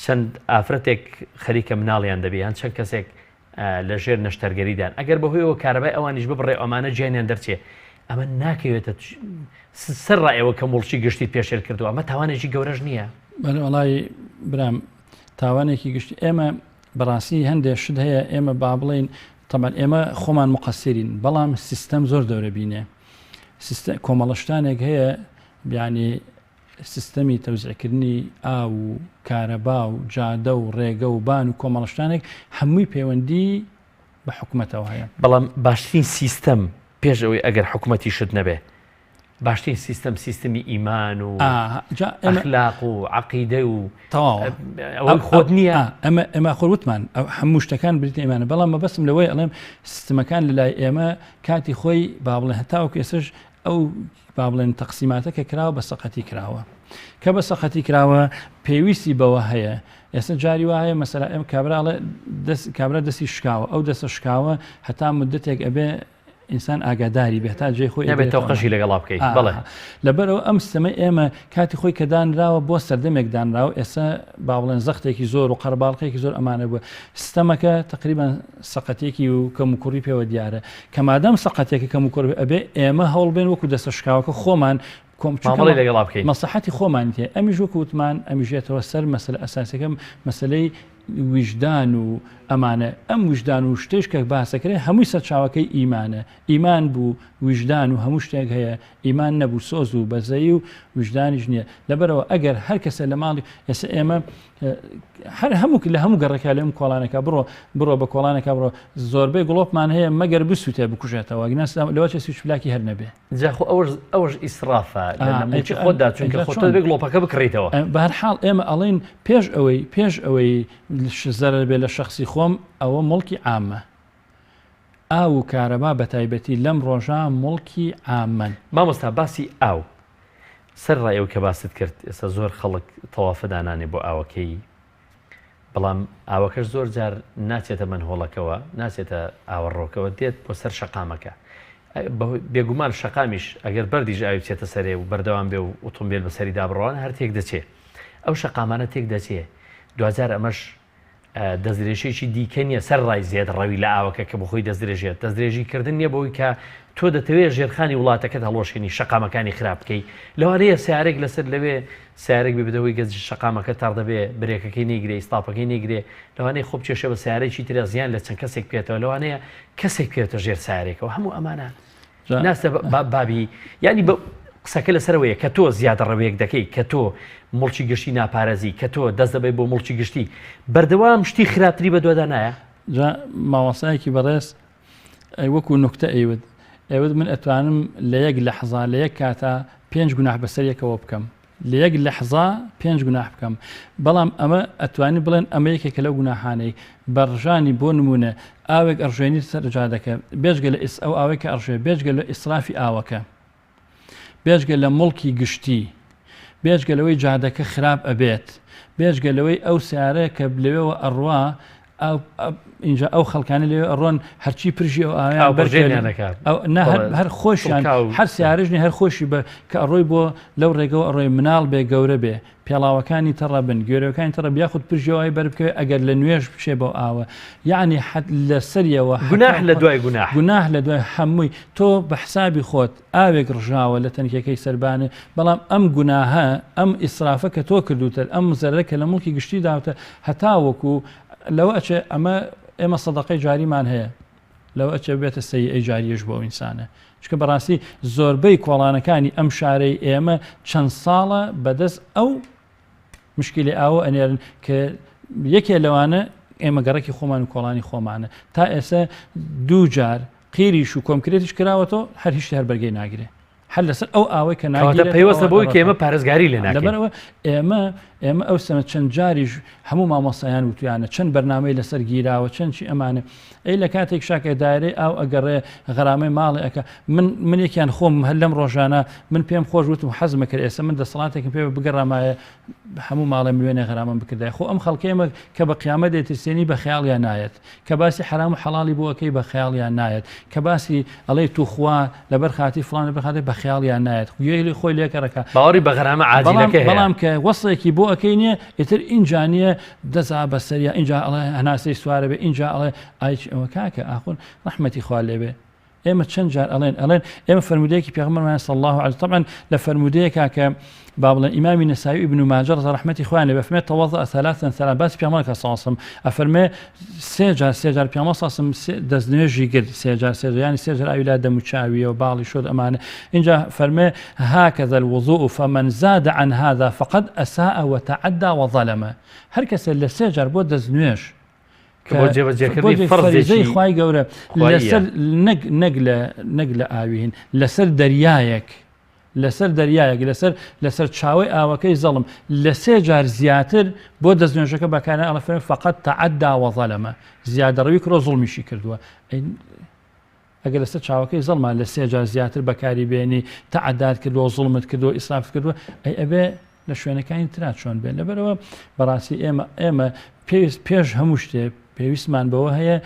S1: چەند ئافرەتێک خەریکە مناڵیان دەبێ یان چەند کەسێک لە ژێر نەشتەرگەریدان ئەگەر بەهۆیەوە کارەبای ئەوانیش ببڕێ ئەمانە گیانیان دەرچێ ئەمە ناکەوێتە سەر ڕایەوە کە موڵکی گشتیت پێشێل کردووە ئەمە تاوانێکی گەورەش نییە
S2: بەڵێ وەڵی برام تاوانێکی گشتی ئێمە بەڕاستی هەندێک شت هەیە ئێمە با بڵێین تەبعەن ئێمە خۆمان مقەسیرین بەڵام سیستەم زۆر دەورە بینێ سیستە کۆمەڵە شتانێک هەیە بیانی سیستەمی تەوزیعکردنی ئاو و کارەبا و جادە و ڕێگە و بان و کۆمەڵە شتانێک هەمووی پەیوەندی بە حکومەتەوە هەیە.
S1: بەڵام باشترین سیستەم پێش ئەوەی ئەگەر حکومەتیشت نەبێ باشترین سیستەم سیستمی ئیمان و ئەخلاق و عەقیدە و ئەوەی خۆت نییە.
S2: ئەمە ئێمە خۆ وتمان هەموو شتەکان بریتە ئیمانە بەڵام مەبەستم لەوەی ئەڵێم سیستمەکان لە لای ئێمە کاتی خۆی با بڵێن هەتاوەکو ئێستاش ئەو با بڵێن تەقسیماتە کە کراوە بە سەقەتی کراوە کە بە سەقەتی کراوە پێویستی بەوە هەیە ئێستا جاری وا هەیە مەسەلا ئێمە کابرا ئەڵێ دەست کابرا دەستی شکاوە ئەو دەستە شکاوە هەتا مدەتێک ئەبێ ئینسان ئاگاداری بێت تا جێی خۆی
S1: نەبێت تەوقەشی لەگەڵا بکەیت بەڵێ
S2: لەبەرەوە ئەم سیستەمە ئێمە کاتی خۆی کە دانراوە بۆ سەردەمێک دانراوە ئێستا با بڵێن زەختێکی زۆر و قەرباڵقێکی زۆر ئەمانە بووە سیستەمەکە تقریبا سەقەتێکی و کەم و کوڕی پێوە دیارە کە مادەم سەقەتێکی کەم و کوڕ ئەبێ ئێمە هەوڵ بێن وەکو دەستە شکاوەکە خۆمان کۆم
S1: مامەڵەی لەگەڵا بکەین.
S2: مەسڵەحەتی خۆمانی تێ ئەمیش وەکو وتمان ئەمیژێتەوە سەر مەسەلە ئەساسەکە مەسەلەی ویژدان و ئەمانە ئەم ویژدان و شتێش کە باسەکرێ هەمووی سەرچاوەکەی ئیمانە ئیمان بوو ویژدان و هەموو شتێک هەیە ئیمان نەبوو سۆز و بەزەیی و ویژدانیش نییە لەبەرەوە ئەگەر هەر کەسە لە ماڵی ئێستا ئێمە هەر هەموو لە هەموو گەڕەکە لەم کۆڵانەکە بڕۆ بڕۆ بە کۆڵانەکە بڕۆ زۆربەی گڵۆپمان هەیە مەگەر بسووتێ بکوژێتەوە گناس لەوە چێ سویچ پلاکی هەر نەبێ
S1: جا خۆ ئەوەش ئەوەش ئیسرافە لە موڵکی خۆتدا چونکە خۆ تۆ دەبێ گڵۆپەکە بکڕیتەوە.
S2: بەهەرحاڵ ئێمە ئەڵێین پێش ئەوەی پێش ئەوەی زەرەر بێ لە شەخسی خۆم ئەوە موڵکی عامە. ئاو و کارەبا بەتایبەتی لەم ڕۆژە موڵکی عامەن.
S1: مامۆستا باسی ئاو سەرەڕای ئەوەی کە باست کرد ئێستا زۆر خەڵک تەوافە دانانێ بۆ ئاوەکەی بەڵام ئاوەکەش زۆر جار ناچێتە مەنهۆڵەکەوە ناچێتە ئاوەڕۆکەوە دێت بۆ سەر شەقامەکە بێگومان شەقامیش ئەگەر بەردیش ئاوی بچێتە سەرێ و بەردەوام بێ و ئۆتۆمبیل بەسەریدا بڕوان هەر تێک دەچێ ئەو شەقامانە تێک دەچێ دواجار ئەمەش دەستدرێژیەکی دیکە نیە سەرەڕای زێد ڕەوی لە ئاوەکە کە بەخۆی دەستدرێژیە دەستدرێژی کردن نیە بەوەی کە تۆ دەتەوێت ژێرخانی وڵاتەکەت هەڵوەشێنی شەقامەکانی خراپ بکەی لەوانەیە سیارێک لەسەر لەوێ سیارێک ببێتەوەی گەز شەقامەکە تەڕ دەبێ برێکەکەی نەیگرێ ئیستاپەکەی نەیگرێ لەوانەیە خۆ بکێشێ بە سیارێکی ترە زیان لە چەند کەسێک بکەێتەوە لەوانەیە کەسێک بکەوێتە ژێر سیارێکەوە هەموو ئەمانە ناستە بابی یعنی بە قسەکە لەسەرەوەیە کە تۆ زیادە ڕەوێک دەکەی کە تۆ موڵکی گشتی ناپارێزی کە تۆ دەست دەبەی بۆ موڵکی گشتی بەردەوام شتی خراپتری بەدوادا نایە؟
S2: جا مامۆستایەکی بەڕێز ئەی وەکو نوکتە ئەیوت ئەیوت من ئەتوانم لە یەک لەحزا لە یەک کاتا پێنج گوناح بەسەر یەکەوە بکەم لە یەک لەحزا پێنج گوناح بکەم بەڵام ئەمە ئەتوانی بڵێن ئەمە یەکێکە لەو گوناحانەی بەڕژانی بۆ نمونە ئاوێک ئەڕژێنی سەر جادەکە بێجگە لە ئیس ئەو ئاوێک کە ئەڕژێ بێجگە لە ئیسرافی ئاوەکە بێجگە لە موڵکی گشتی، بێجگە لەوەی جادەکە خراپ ئەبێت، بێجگە لەوەی ئەو سەیارەیە کە لەوێوە ئەڕوا ئینجا ئەو خەڵکانی لەوێ ئەڕۆن هەرچی پرژی ئەو ئاویان
S1: بەرکەوێ ئەو
S2: نا هەر خۆشیان هەر سیارش هەر خۆشی بە کە ئەڕۆی بۆ لەو ڕێگەوە ئەڕۆی مناڵ بێ گەورە بێ پێڵاوەکانی تەڕە بن گوێرەکانی تەڕە یاخود پرژەوەی بەر بکەوێ ئەگەر لە نوێژ بچێ بەو ئاوە یعنی حەت لەسەریەوە
S1: گوناح لە دوای گوناح
S2: گوناح لە دوای هەمووی تۆ بە حسابی خۆت ئاوێک ڕژاوە لە تەنکیەکەی سەربانێ بەڵام ئەم گوناهە ئەم ئیسرافە کە تۆ کردوتە ئەم زەرەرە کە لە موڵکی گشتی داوتە هەتاوەکو لەوە ئەچێ ئەمە ئێمە سەدەقەی جاریمان هەیە لەوە ئەچێ بێتە سەیئەی جاریەش بۆ ئەو ئینسانە چونکە بەڕاستی زۆربەی کۆڵانەکانی ئەم شارەی ئێمە چەند ساڵە بەدەست ئەو مشکلی ئاوە ئەنێرن کە یەکێ لەوانە ئێمە گەڕەکی خۆمان و کۆڵانی خۆمانە تا ئێستا دوو جار قیریش و کۆنکرێتیش کراوەتەوە هەر هیچ هەر بەرگەی ناگرێ هەر لەسەر ئەو ئاوەی کە
S1: ناگیرێت پەیوەستە بۆی کە ئێمە پارێزگاری لێ ناکەین
S2: لەبەرئەوە ئێمە ئێمە ئەو سەمە چەند جاریش هەموو مامۆستایان وتویانە چەند بەرنامەی لەسەر گیراوە چەند چی ئەمانە ئەی لە کاتێک شاکە دایرەی ئاو ئەگەڕێ غەرامەی ماڵێ ئەکا من من یەکیان خۆم هەر لەم ڕۆژانە من پێم خۆش وتم حەزمە کرد ئێستا من دەسەڵاتێکم پێ بگەڕامایە هەموو ماڵێ ملیۆنێ غەرامەم بکردای خۆ ئەم خەڵکەی ئێمە کە بە قیامەت دەیترسێنی بە خەیاڵیان نایەت کە باسی حەرام و حەڵاڵی بۆ ئەکەی بە خەیاڵیان نایەت کە باسی ئەڵێی توخوا لەبەر خاتری فڵان لەبەر خاتری بە خەیاڵیان نایەت گوێی لێ خۆی لێکەڕەکە
S1: باوەڕی بە غەرامە عاجلەکە هەیە
S2: بەڵام کە وەسڵێکی بۆ ئەکەی نییە ئیتر ئینجا نییە دەزا بەسەریا ئینجا ئەڵێ هەناسەی سوارە بێ ئینجا ئەڵێ ئای ئەوە کاکە ئاخۆن ڕەحمەتی خوا لێبێ ئێمە چەند جار ئەڵێن ئەڵێن ئێمە فەرموودەیەکی پێغەمبەرمان صلی الله علیه طبعا لە فەرموودەیەکا کە با بڵێن ئیمامی نەسائی و ئیبن ماجە ڕضا ڕەحمەتی خۆیان لێ بەفەرمێ توضأ ثلاثا ثلاثا باسی پێغەمبەر کە صلی الله علیه وسلم ئەفەرمێ سێ جار سێ جار پێغەمبەر صلی الله علیه وسلم دەستنوێژی گرت سێ جار سێ جار یعنی سێ جار ئاوی لا دەم و چاویەوە باڵی شۆرد ئەمانە اینجا فەرمێ هكذا الوضوء فمن زاد عن هذا فقد أساء وتعدى وظلم هەر کەسێ لە سێ جار بۆ دەستنوێژ
S1: کە بۆ جێبەجێکردنی فەرزێکی
S2: خوای گەورە لەسەر نەک نەک لە نەک لە ئاوین لەسەر دەریایەک لەسەر دەریایەک لەسەر لەسەر چاوەی ئاوەکەی زەڵم لە سێ جار زیاتر بۆ دەستنوێژەکە بەکارە ئەڵە فەرمی فقط تعدى وظلم زیادەڕەوی کرۆ زوڵمیشی کردووە ئەگەر لەسەر چاوەکەی زەڵما لە سێ جار زیاتر بەکاری بێنی تەعەدات کردووە زوڵمت کردووە ئیسرافت کردووە ئەی ئەبێ لە شوێنەکانی ترا چۆن بێن لەبەرەوە بەڕاستی ئێمە ئێمە پێویست پێش هەموو شتێ پێویستمان بەوە هەیە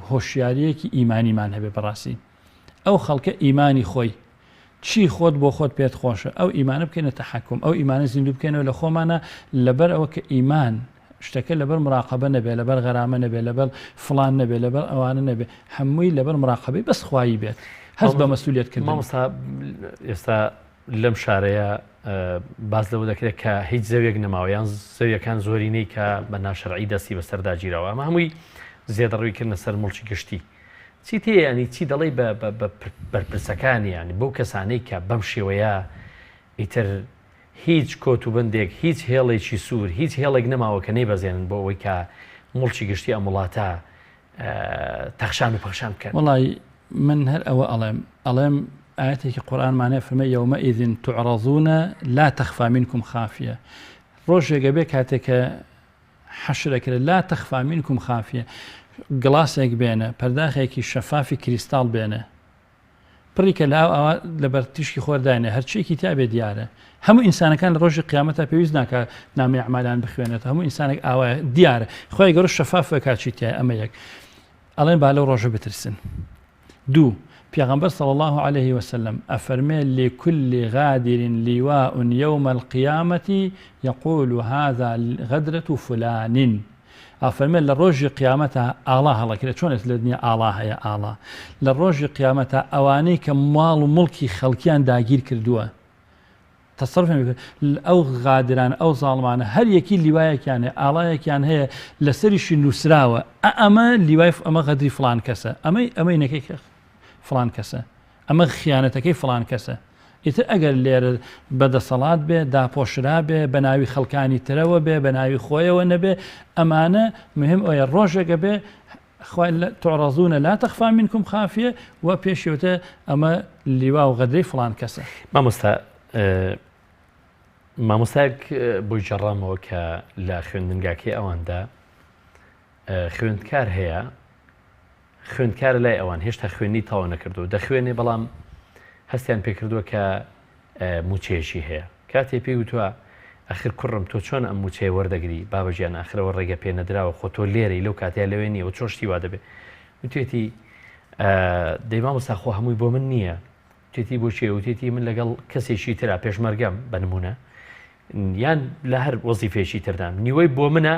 S2: هۆشیاریەکی ئیمانیمان هەبێ بەڕاستی ئەو خەڵکە ئیمانی خۆی چی خۆت بۆ خۆت پێت خۆشە ئەو ئیمانە بکەینە تەحەکوم ئەو ئیمانە زیندوو بکەینەوە لە خۆمانە لەبەر ئەوە کە ئیمان شتەکە لەبەر مراقەبە نەبێ لەبەر غەرامە نەبێ لەبەر فڵان نەبێ لەبەر ئەوانە نەبێ هەمووی لەبەر مراقەبەی بەس خوایی بێت هەست بە مەسولیت کردن
S1: مامۆستا ئێستا. لەم شارەیە باس لەوە دەکرێت کە هیچ زەویەک نەماوە یان زەویەکان زۆرینەی کە بە ناشەرعی دەستی بەسەردا گیراوە ئەمە هەمووی زێدەڕوی کردنە سەر موڵکی گشتی چی تێ ینی چی دەڵێی بە بەرپرسەکانی ینی بەو کەسانەی کە بەم شێوەیە ئیتر هیچ کۆت و بەندێک هیچ هێڵێکی سوور هیچ هێڵێک نەماوە کە نەیبەزێنن بۆ ئەوەی کە موڵکی گشتی ئەم وڵاتە تەخشان و پەخشان بکەن.
S2: وەڵی من هەر ئەوە ئەڵێم ئەڵێم ئاەتێکی قورآنمانەیە فەرمێ یومئذ تعرضون لا تخفى منكم خافية ڕۆژێک ئەبێ کاتێک کە حەشر ئەکرێت لا تخفى منكم خافية گڵاسێک بێنە پەرداخێکی شەفافی کریستاڵ بێنە پڕی کە لە ئاو ئاوا لەبەر تیشکی خۆر داینێ هەرچیەکی تیا بێ دیارە هەموو ئینسانەکان لە ڕۆژی قیامەتا پێویست ناکا نامی ئەعمالیان بخوێنێت هەموو ئینسانێک ئاوایە دیارە خۆی گەورە شەفاف کات چی تیایە ئەمە یەک ئەڵێن با لەو ڕۆژە بترسن دوو پێغەمبەر صلی الله عليه وسلم ئەفەرمێ لكل غادر لواء يوم القيامة يقول هذا غدرة فلان ئەفەرمێت لە ڕۆژی قیامەتا ئاڵا هەڵەکرێت چۆن ئێستا لە دنیا ئاڵا هەیە ئاڵا لە ڕۆژی قیامەتا ئەوانەی کە ماڵ و مڵکی خەڵکیان داگیر کردووە تەسەرفیان پێ ئەو غادران ئەو زاڵمانە هەر یەکی لیوایەکیان هەیە ئاڵایەکیان هەیە لەسەریشی نووسراوە ئەمە لیوای ئەمە غەدری فلان کەسە ئەمەی ئەمەی نەکەی فلان کەسە ئەمە خیانەتەکەی فڵان کەسە. ئیتر ئەگەر لێرە بە دەسەڵات بێ، داپۆشرا بێ، بە ناوی خەڵکانی ترەوە بێ، بە ناوی خۆیەوە نەبێ، ئەمانە مهم ئەوەیە ڕۆژێک ئەبێ خوای لە تعرضون لا تخفى منكم خافية و پێشی وتە ئەمە لیوا و غەدرەی فڵان کەسە.
S1: مامۆستا مامۆستایەک بۆی گێڕامەوە کە لە خوێندنگاکەی ئەواندا خوێندکار هەیە خوێندکارە لای ئەوان هێشتا خوێندنی تەواو نەکردووە دەخوێنێ بەڵام هەستیان پێکردووە کە موچەیەکی هەیە کاتێ پێی وتووە ئەخر کوڕم تۆ چۆن ئەم موچەیە وەردەگری بابەگیان ئاخرەوە ڕێگە پێ نەدراوە خۆ تۆ لێرەی لەو کاتەیە لەوێ نییە و چۆن شتی وا دەبێ وتێتی دەی مامۆستا خۆ هەمووی بۆ من نییە وتێتی بۆ چێ وتێتی من لەگەڵ کەسێکی ترا پێشمەرگەم بە نمونە یان لە هەر وەزیفەیەکی تردام نیوەی بۆ منە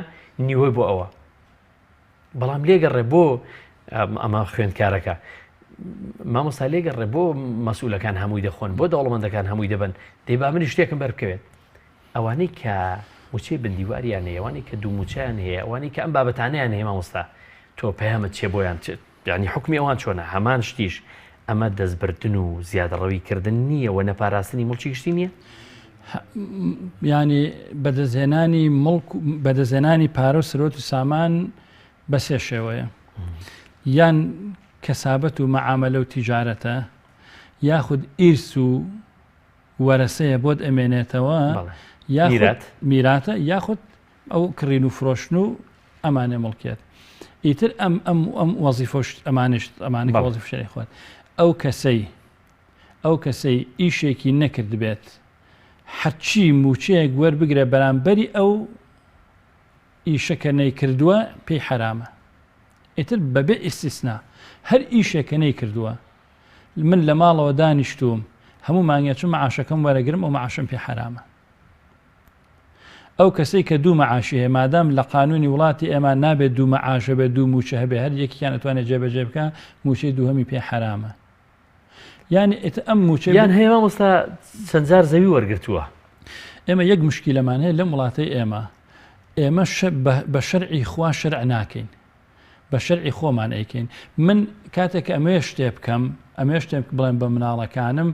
S1: نیوەی بۆ ئەوە بەڵام لێگەڕێ بۆ ئەمە خوێندکارەکە مامۆستا لێگەڕێ بۆ مەسئولەکان هەمووی دەخۆن بۆ دەوڵەمەندەکان هەمووی دەبن دەی با منی شتێکم بەر بکەوێت ئەوانەی کە موچەی بندیواریان هەیە ئەوانەی کە دوو موچیان هەیە ئەوانەی کە ئەم بابەتانیان هەیە مامۆستا تۆ پەیامت چێ بۆیان چێت یعنی حکمی ئەوان چۆنە هەمان شتیش ئەمە دەستبردن و زیادەڕەوی کردن نییە و نەپاراستنی موڵکی گشتی نییە؟
S2: یانی بەدەستهێنانی مڵک بەدەستهێنانی پارە و سرۆت و سامان بە سێ شێوەیە یان کەسابەت و مەعامەلە و تیجارەتە یاخود ئیرس و وەرەسەیە بۆت ئەمێنێتەوە یاخود میراتە یاخود ئەو کڕین و فرۆشتن و ئەمانە مڵکیەت ئیتر ئەم ئەم ئەم وەزیفەش ئەمانش ئەمانە وەزیف شەری خۆت ئەو کەسەی ئەو کەسەی ئیشێکی نەکردبێت هەرچی موچەیەک وەربگرە بەرامبەری ئەو ئیشە کە نەیکردووە پێی حەرامە ئیتر بەبێ ئیستیسنا هەر ئیشێک کە نەیکردووە من لە ماڵەوە دانیشتووم هەموو مانگێ چون معاشەکەم وەرەگرم ئەو معاشم پێ حەرامە ئەو کەسەی کە دوو مەعاشی هەیە مادام لە قانونی وڵاتی ئێمە نابێت دوو مەعاش هەبێت دوو موچە هەبێ هەر یەکیان ئەتوانێت جێبەجێ بکا موچەی دووهەمی پێ حەرامە یانی ئیتر ئەم موچە
S1: یان هەیە مامۆستا چەند جار زەوی وەرگرتووە.
S2: ئێمە یەک مشکیلەمان هەیە لەم وڵاتەی ئێمە ئێمە بە شەرعی خوا شەرع ناکەین بە شەرعی خۆمان ئەیکەین من کاتێک کە ئەمەوێ شتێ بکەم ئەمەوێ شتێ بڵێم بە مناڵەکانم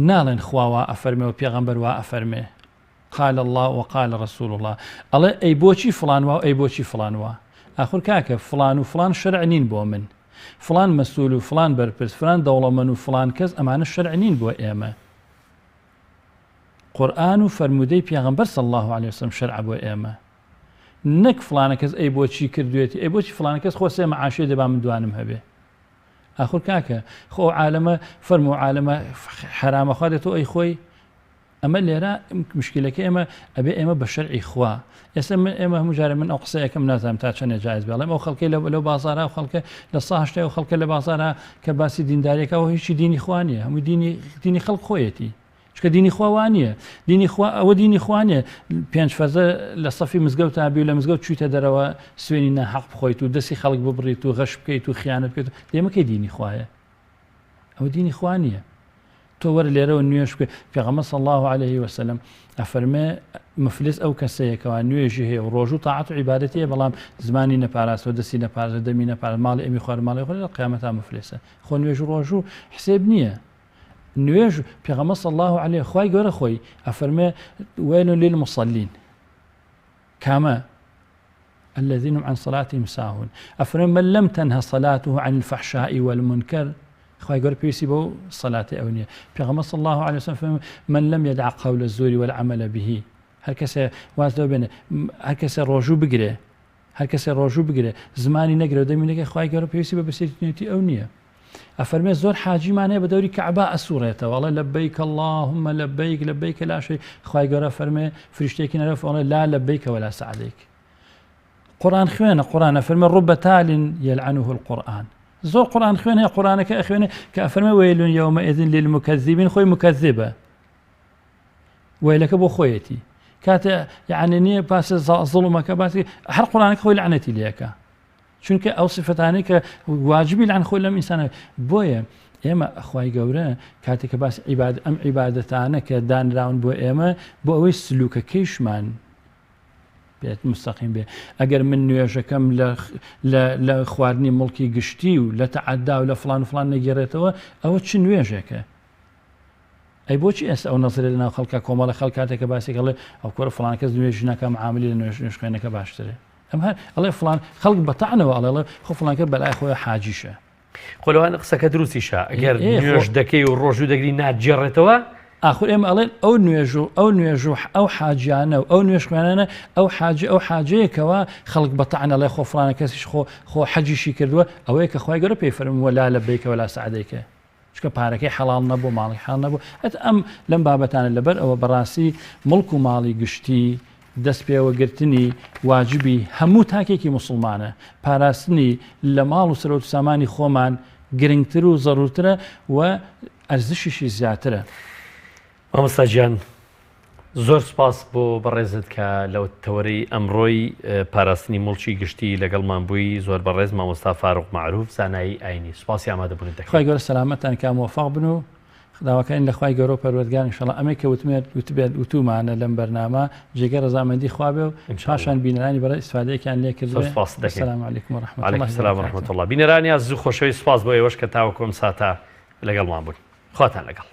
S2: ناڵێن خوا وا ئەفەرمێ و پێغەمبەر وا ئەفەرمێ قال الله وقال رسول الله ئەڵێ ئەی بۆچی فڵان وا و ئەی بۆچی فڵان وا ئاخر کاکە فڵان و فڵان شەرع نین بۆ من فڵان مەسول و فڵان بەرپرس فلان دەوڵەمەن و فڵان کەس ئەمانە شەرع نین بۆ ئێمە قورئان و فەرموودەی پێغەمبەر صلی الله علیه وسلم شەرع بۆ ئێمە نەک فڵانە کەس ئەی بۆچی کردوێتی ئەی بۆچی فڵانە کەس خۆ سێ مەعاشێ دەبا من دوانم هەبێ ئاخر کاکە خۆ عالەمە فەرمو عالەمە حرامە خوا دێت تۆ ئەی خۆی ئەمە لێرە مشکلەکە ئێمە ئەبێ ئێمە بە شەرعی خوا ئێستا من ئێمە هەموو جارێ من ئەو قسەیەکەم نازانم تا چەندێ جایز بێ ئەڵێم ئەو خەڵکەی لە لەو بازارا و خەڵکە لە سا هەشتای ئەو خەڵکە لە بازارا کە باسی دینداریەکە ئەوە هیچی دینی خوا نییە هەموو دینی دینی خەڵک خۆیەتی چکە دینی خوا وا نییە دینی خوا ئەوە دینی خوا نییە پێنج فەرزە لە سەفی مزگەوت تا بی و لە مزگەوت چوویتە دەرەوە سوێنی ناحەق بخۆیت و دەستی خەڵک ببڕیت و غەش بکەیت و خیانەت بکەیت دێمەکەی دینی خوایە ئەوە دینی خوا نییە. تۆ وەرە لێرەوە نوێژ بکە پێغەمبەر صلی الله علیه وسلم ئەفەرمێ مفلس ئەو کەسەیە کەوا نوێژی هەیە و ڕۆژ و تاعەت و عیبادەتی هەیە بەڵام زمانی نەپاراستوە دەستی نەپاراستوە دەمی نەپاراست ماڵی ئەمی خوارد ماڵی خۆی لە قیامەتا مفلسە خۆ نوێژ و ڕۆژ و حسێب نییە نوێژ پێغەمبەر صلی الله علیه خوای گەورە خۆی ئەفەرمێ ویل للمصلین کامە الذين هم عن صلاتهم ساهون ئەفەرمێ من لم تنه صلاته عن الفحشاء والمنكر خوای گەورە پێویستی بەو صلاتی ئەو نییە پێغەمبەر صلی الله علیه وسلم فەرمووی من لم يدع قول الزور والعمل به هەر کەسێ واز لەو بێنێ هەر کەسێ ڕۆژوو بگرێ هەر کەسێ ڕۆژوو بگرێ زمانی نەگرێ و دەمی نەگرێ خوای گەورە پێویستی بە برسێتی ئەو نییە ئەفەرمێ زۆر حاجیمان هەیە بە دەوری کەعبا ئەسوڕێتەوە ئەڵێ لبیک اللهم لبیک لبیک لا شریک خوای گەورە فەرمێ فریشتێکی نەرە ئەڵێ لا لبیک ولا سعدیک قورآن خوێنە قورآن ئەفەرمێ رب تال يلعنه القرآن زۆر قورآن خوێن هەیە قورآنەکە ئەخوێنێ کە ئەفەرمێ ويل يومئذ للمكذبين خۆی مکذبە ویلەکە بۆ خۆیەتی کاتێ یعنی نییە پاسە زڵمەکە باسی هەر قورآنەکە خۆی لەعنەتی لەکە چونکە ئەو سیفەتانەی کە واجبی لەعن خۆی لەم ئینسانە بۆیە ئێمە خوای گەورە کاتێک کە باس عیباد ئەم عیبادەتانە کە دانراون بۆ ئێمە بۆ ئەوەی سلوکەکەیشمان بێت مستەقیم بێ ئەگەر من نوێژەکەم لە خواردنی مڵکی گشتی و لە تەعەدا و لە فلان و فلان نەگێڕێتەوە ئەوە چ نوێژێکە ئەی بۆچی ئێستا ئەو نەزرە لەناو خەڵکە کۆمەڵە خەڵک کاتێک کە باسێک ئەڵێ ئەو کوڕە فڵان کەس نوێژ ناکا معاملی لە نوێژ نوێژخوێنەکە باشترە ئەم هەر ئەڵێ فڵان خەڵک بە تەعنەوە ئەڵێ ئەڵێ خۆ فڵان کەس بەلای خۆی حاجیشە.
S1: خۆ لەوانە قسەکە دروستیشە ئەگەر نوێژ دەکەی و ڕۆژوو دەگری ناتگێڕێتەوە.
S2: ئاخر ئێمە ئەڵێن ئەو نوێژ و ئەو نوێژ و ئەو حاجیانە و ئەو نوێژخوێنانە ئەو حاجی ئەو حاجەیەکەوە خەڵک بە تەعنە ئەڵێ خۆ فڵانە کەسیش خۆ خۆ حەجیشی کردووە ئەوەیە کە خوای گەورە پێی فەرمووە لا لبیک ولا سعدیک چونکە پارەکەی حەڵاڵ نەبوو ماڵی حاڵ نەبوو ئەت ئەم لەم بابەتانە لەبەر ئەوە بەڕاستی مڵک و ماڵی گشتی دەست پێوەگرتنی واجبی هەموو تاکێکی موسڵمانە پاراستنی لە ماڵ و سەرۆت و سامانی خۆمان گرنگتر و زەرورترە و ئەرزشیشی زیاترە.
S1: مامۆستا گیان زۆر سوپاس بۆ بەڕێزت کە لە تەوەرەی ئەمڕۆی پاراستنی موڵکی گشتی لەگەڵمان بووی زۆر بەڕێز مامۆستا فاروق مەعروف زانایی ئاینی سوپاسی ئامادەبوونت دەکەین.
S2: خوای گەورە سەلامەتتان کا مۆفەق بن و داواکارین لە خوای گەورە و پەروەردگار ان شاءاللە ئەمەی کە وتمێت وتبێت وتومانە لەم بەرنامە جێگەی ڕەزامەندی خوا بێ و پاشان بینەرانی بەڕێز ئیسفادەیەکیان لێ
S1: کردبێ. زۆر سوپاست دەکەین.
S2: السلام علیکم و رحمة الله
S1: وعلیکم السلام و
S2: وبرکاته.
S1: رحمة اللە. بینەرانی ئازیز و خۆشەویست سوپاس بۆ ئێوەش کە تاوەکو ئەم ساتە لەگەڵمان بوون. خواتان لەگەڵ.